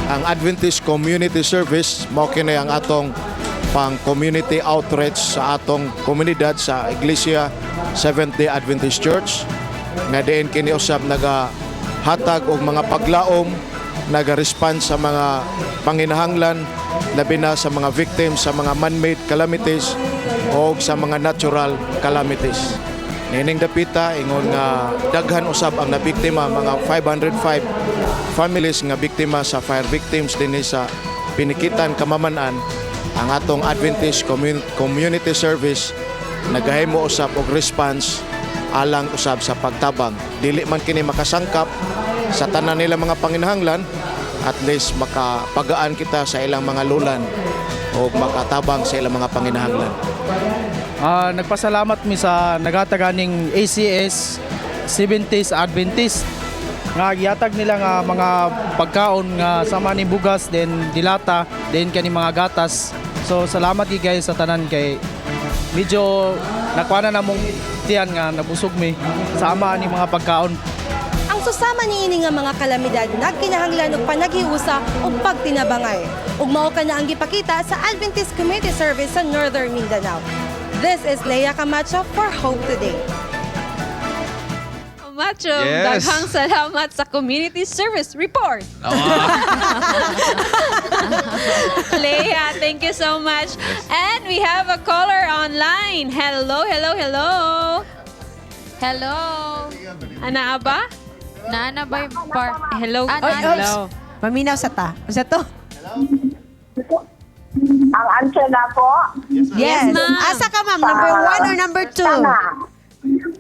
Ang Adventist Community Service mao kini ang atong pang community outreach sa atong komunidad sa Iglesia Seventh-day Adventist Church nga diin kini usab nagahatag og mga paglaom, naga-respond sa mga panginahanglan, labi na sa mga victims sa mga man-made calamities o sa mga natural calamities. Niining dapita ingon nga daghan usab ang nabiktima, mga 505 families nga biktima sa fire victims dinhi sa Pinikitan, Kamaman-an. Ang atong Adventist Community Service nagahimo usab og response alang usab sa pagtabang. Dili man kini makasangkap sa tanan nila mga panginahanglan, at least makapagaan kita sa ilang mga lulan o makatabang sa ilang mga panginahanglan. Nagpasalamat mi sa nagataga ning ACS 70s Adventist nga gihatag nila nga mga pagkaon nga sama ning bugas, then dilata, then kani mga gatas. So salamat gyud kayo sa tanan kay medyo nakuha na namong tiyan nga nabusog mi sama ni mga pagkaon. Ang susama niini nga mga kalamidad nagkinahanglan og panaghiusa ug pagtinabangay. Ug mao kana ang gipakita sa Adventist Community Service sa Northern Mindanao. This is Leia Camacho for Hope Today. Macho, Yes. daghang salamat sa Community Service Report. Leia, thank you so much. And we have a caller online. Hello, hello, hello. Hello. Ana ba? Naana ba yung par? Hello. Ah, Oy, naana. oy, Paminaw sa ta. Sa to? Ang answer na po? Yes. Yes, ma'am. Asa ka, ma'am? Number 1 or number 2?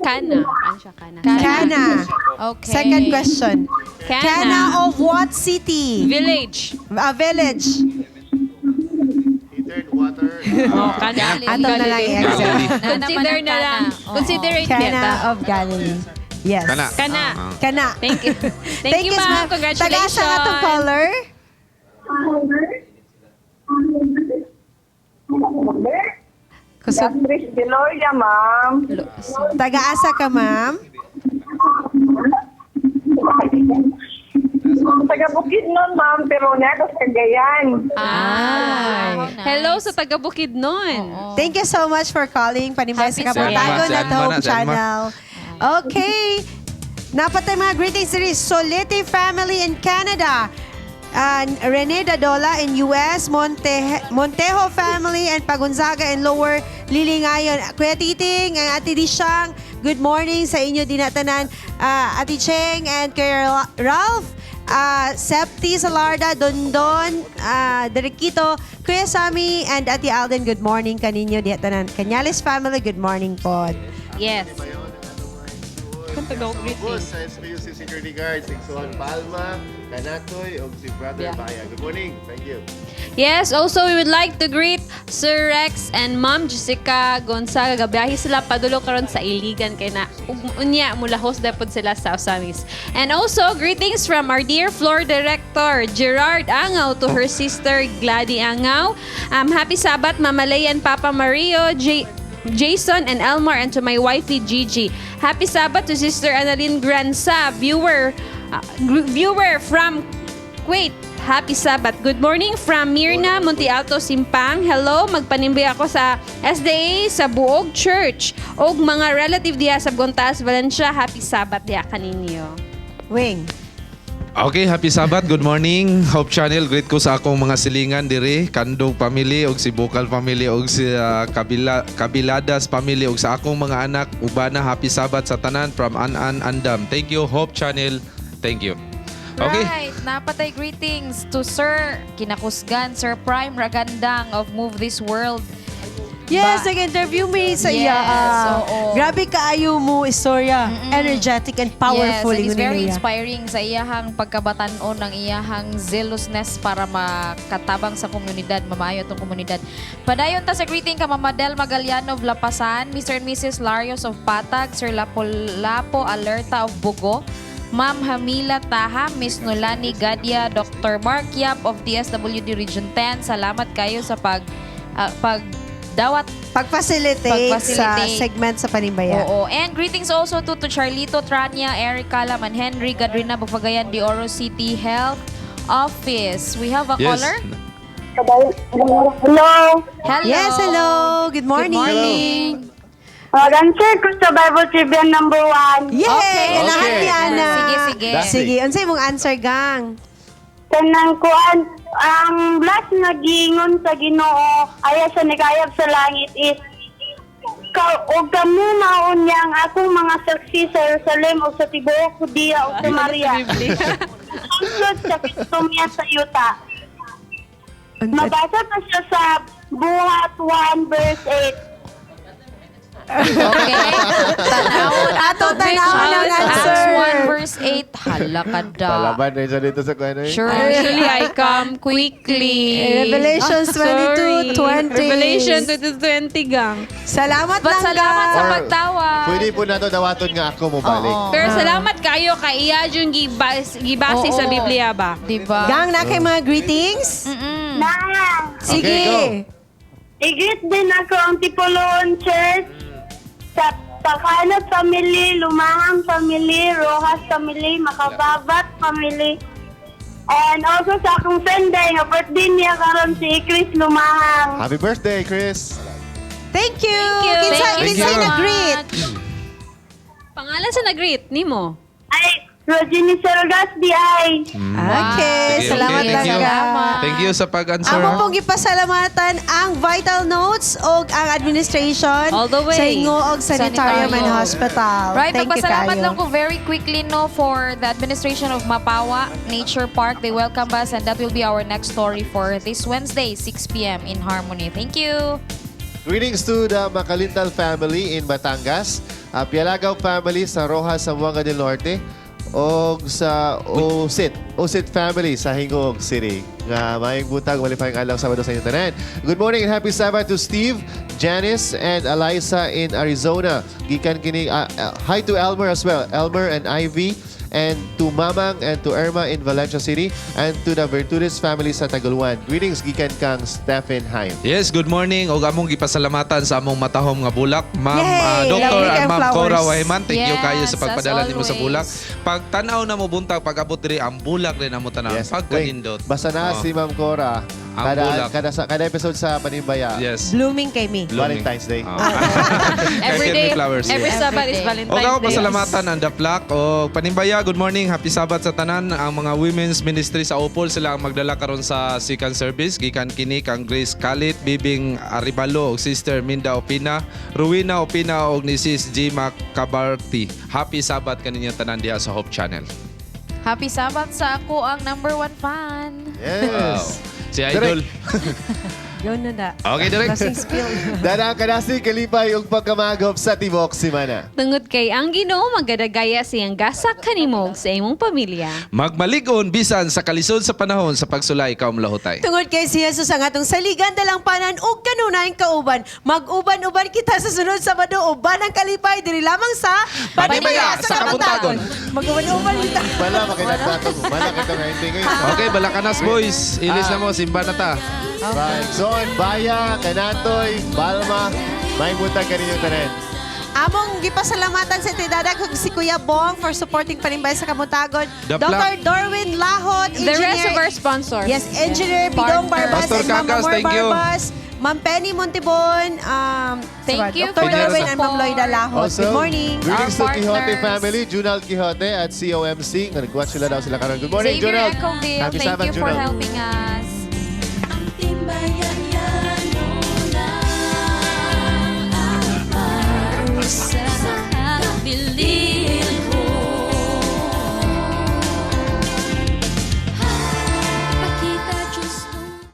Kana. Ansya, kana. Kana. Okay. Second question. Kana. Kana of what city? Village. A village. Oh, kana. Ato na lang i-answer. Consider na lang. Consider it Kana beta. of Galilee. Yes. Kana. Kana. Kana. Thank you. Thank you, ma'am. Congratulations. Taga-asa nga itong caller? Kusog. Beatrice Deloria, ma'am. Taga-asa ka, ma'am? Taga Bukidnon, ma'am, pero nasa Cagayan. Ah. Hello sa taga Bukidnon. Thank you so much for calling. Panimbay sa Happy Kabuntagon Sunday. at Hope Si Alma na, si Alma. Channel. Okay. Napatay mga greetings diri. Solete family in Canada. Rene Dadola in US, Montejo family and Pagunzaga in Lower Lilingayon. Kuya Titing, ang Ate Dishang, good morning sa inyo dinatanan. Ate Cheng and Kuya Ralph, Septi Salarda, Dondon, Derequito, Kuya Sami and Ate Alden, good morning kaninyo dinatanan. Canyales family, good morning po. Yes. Ubos sa SPUC Security Guards, Igsuan Palma, Kanatoy, ug si Brother Baya. Good morning. Thank you. Yes, also we would like to greet Sir Rex and Ma'am Jessica Gonzaga. Gabiyahe sila padulo karon sa Iligan kay na unya mula host depot sila sa Osamis. And also greetings from our dear floor director Gerard Angaw to her sister Glady Angaw. Happy Sabbath, Mama Leia and Papa Mario, J Jason and Elmar and to my wifey Gigi. Happy Sabbath to Sister Annalyn Gransa, viewer from Kuwait. Happy Sabbath. Good morning from Mirna, Monte Alto, Simpang. Hello, magpanimbay ako sa SDA sa Buog Church. Og mga relative diha sa Gontas, Valencia. Happy Sabbath diha kaninyo. Wing. Okay, happy Sabbath. Good morning. Hope Channel, greet ko sa akong mga silingan diri, Kandog family og si Bukal family og si Kabiladas family og sa akong mga anak ubana, happy Sabbath sa tanan from An-An Andam. Thank you, Hope Channel. Thank you. Okay. Right, napatay greetings to Sir Kinakusgan, Sir Prime Ragandang of Move This World. Yes, nag-interview me sa iya. Yes, oo. Grabe kaayo mo istorya. Energetic and powerful. Yes, and it's ingon very niya. inspiring sa iyahang pagkabatan-on ng iyahang zealousness para makatabang sa komunidad, mamaayo itong komunidad. Padayon ta sa greeting ka Mama Del Magallano of Lapasan, Mr. and Mrs. Larios of Patag, Sir Lapo Lapo Alerta of Bugo, Ma'am Hamila Taha, Miss Nolani Gadia, Dr. Mark Yap of DSWD Region 10. Salamat kayo sa pag dawat. Pag-facilitate sa Pag-facilitate. segment sa Panimbaya. Oo. And greetings also to Charlito Trania, Eric Calam, and Henry Gadrina Bufagayan de Oro City Health Office. We have a caller. Hello. Hello. Yes, hello. Good morning. Good morning. Answer ko sa Bible Trivia number 1. Yay! Okay. Ganahan ni Ana. Sige, sige. Sige, unsay mong answer, gang? Kanang kuan, ang last nga giingon sa Ginoo aya sa nikayab sa langit is ka og kamo mao niya ang akong mga saksi sa Jerusalem o sa tibuok Judea o Samaria. Hangtod sa Pistumya sa yuta. Mabasa pa siya sa Buhat 1 verse 8. Okay. Tanawon Ato, tanawon ang Acts answer. 1 verse 8. Hala ka da. Palaban na siya dito sa kuwan. Sure. Surely I come quickly. Revelations 22:20. Sorry. Revelation 22:20, gang. Salamat But lang, salamat sa Or- pagtawa. Pwede po nato dawaton nga ako mo balik. Oo. Pero salamat kayo kay iya yung gibase Oo. sa Biblia ba? Diba? Gang, na kay mga greetings? Na, Sige. Okay, go. I-greet din ako ang Tipolon Church sa Pakanat family, Lumahang family, Rojas family, Makababat family, and also sa akong friend day, nga birthday niya karon si Chris Lumahang. Happy birthday, Chris. Thank you. Thank you. Kinsa, Thank you kinsay so nag-greet? much. Pangalan sa nag-greet nimo. Ay, Rogini Sergas di ay. Okay, Sige, salamat okay, thank lang, you. gang. Thank you sa pag-answer. Amo ha? pong gipasalamatan ang Vital Notes o ang administration All the way. sa Hingoog Sanitarium and Hospital. Right, Thank you magpasalamat kayo. lang ko very quickly no for the administration of Mapawa Nature Park. They welcome us and that will be our next story for this Wednesday, 6 p.m. in Harmony. Thank you. Greetings to the Macalintal family in Batangas, Pialagaw family sa Rojas, Zamboanga del Norte, og sa Osit family sa Hingoog City. Nga maayong buntag, malipayong adlaw Sabado sa inyong tanan. Good morning and happy Sabbath to Steve, Janice, and Eliza in Arizona. Gikan kini hi to Elmer as well. Elmer and Ivy, and to Mamang and to Irma in Valencia City, and to the Virtudes family sa Taguluan. Greetings gikan kang Stephen Haim. Yes, good morning. Og among gipasalamatan sa among matahom nga bulak, Ma'am Yay! Dr. Lovely and kayong Ma'am flowers. Cora Wahiman. Thank you Yes, kayo sa as pagpadala nimo sa always. bulak. Pag tan-aw na mo buntag pag-abot diri ang bulak rin amo tanan. Yes. Pagkanindot. Wait, basta na Oh. si Ma'am Cora. Ang bulak. Kada episode sa Panimbaya. Yes. Blooming kay me. Blooming. Valentine's Day. Oh. Every Kay day, Kirby Flowers. every Sabbath is Og Valentine's ako Day. pasalamatan ang The Flock. O Panimbaya, good morning. Happy Sabbath sa tanan. Ang mga women's ministry sa Opol sila ang magdala karon sa second service. Gikan kini kang Grace Kalit, Bibing Aribalo, og Sister Minda Opina, Rowena Opina og ni Sis G Macabarty. Happy Sabbath kaninyo tanan diha sa Hope Channel. Happy Sabbath sa ako ang number one fan. Yes. Wow. Si Idol. Go na da. Okay, direct. Blessing spill. Dara kadasi kalipay ug pagkamagop sa tibok simana. Tungod kay ang Ginoo magadagaya siyang gasak kanimo ug sa imong pamilya. Magmalig-on bisan sa kalisod sa panahon sa pagsulay kaum lahutay. Tungod kay si Jesus ang atong saligan, dalangpanan ug kanunayng kauban. Mag-uban-uban kita sa sunod Sabado, uban ang kalipay diri lamang sa Panimbaya sa Kabuntagon. Mag-uban-uban kita. Bala makinagdatong. Bala kita nga hindi ngayon. Okay, balakanas boys. Ilis na mo, simba na ta. Right. Zon, Baya, Kanatoy, Balma, Maayong buntag kaninyong tanan. Among gipasalamatan sa Tidadag ug si Kuya Bong for supporting Panimbay sa Kabuntagon. The Dr. Black- Dorwin Lahot, The rest Engineer- of our sponsors. Yes, Engineer Bidong Barbas Pastor and Ma'am Kakas, Amor thank you. Barbas. Ma'am Penny Montibon, Thank you Dr. for your Dorwin and Ma'am support. Loida Lahot. Also, Good morning. greetings Our to Quixote partners. family, Junald Quixote at COMC. Nga nag-watch sila daw sila karon. Good morning, Xavier Junald. Ecoville, Happy thank Sabbath, you for Junald. helping us. Timbayan.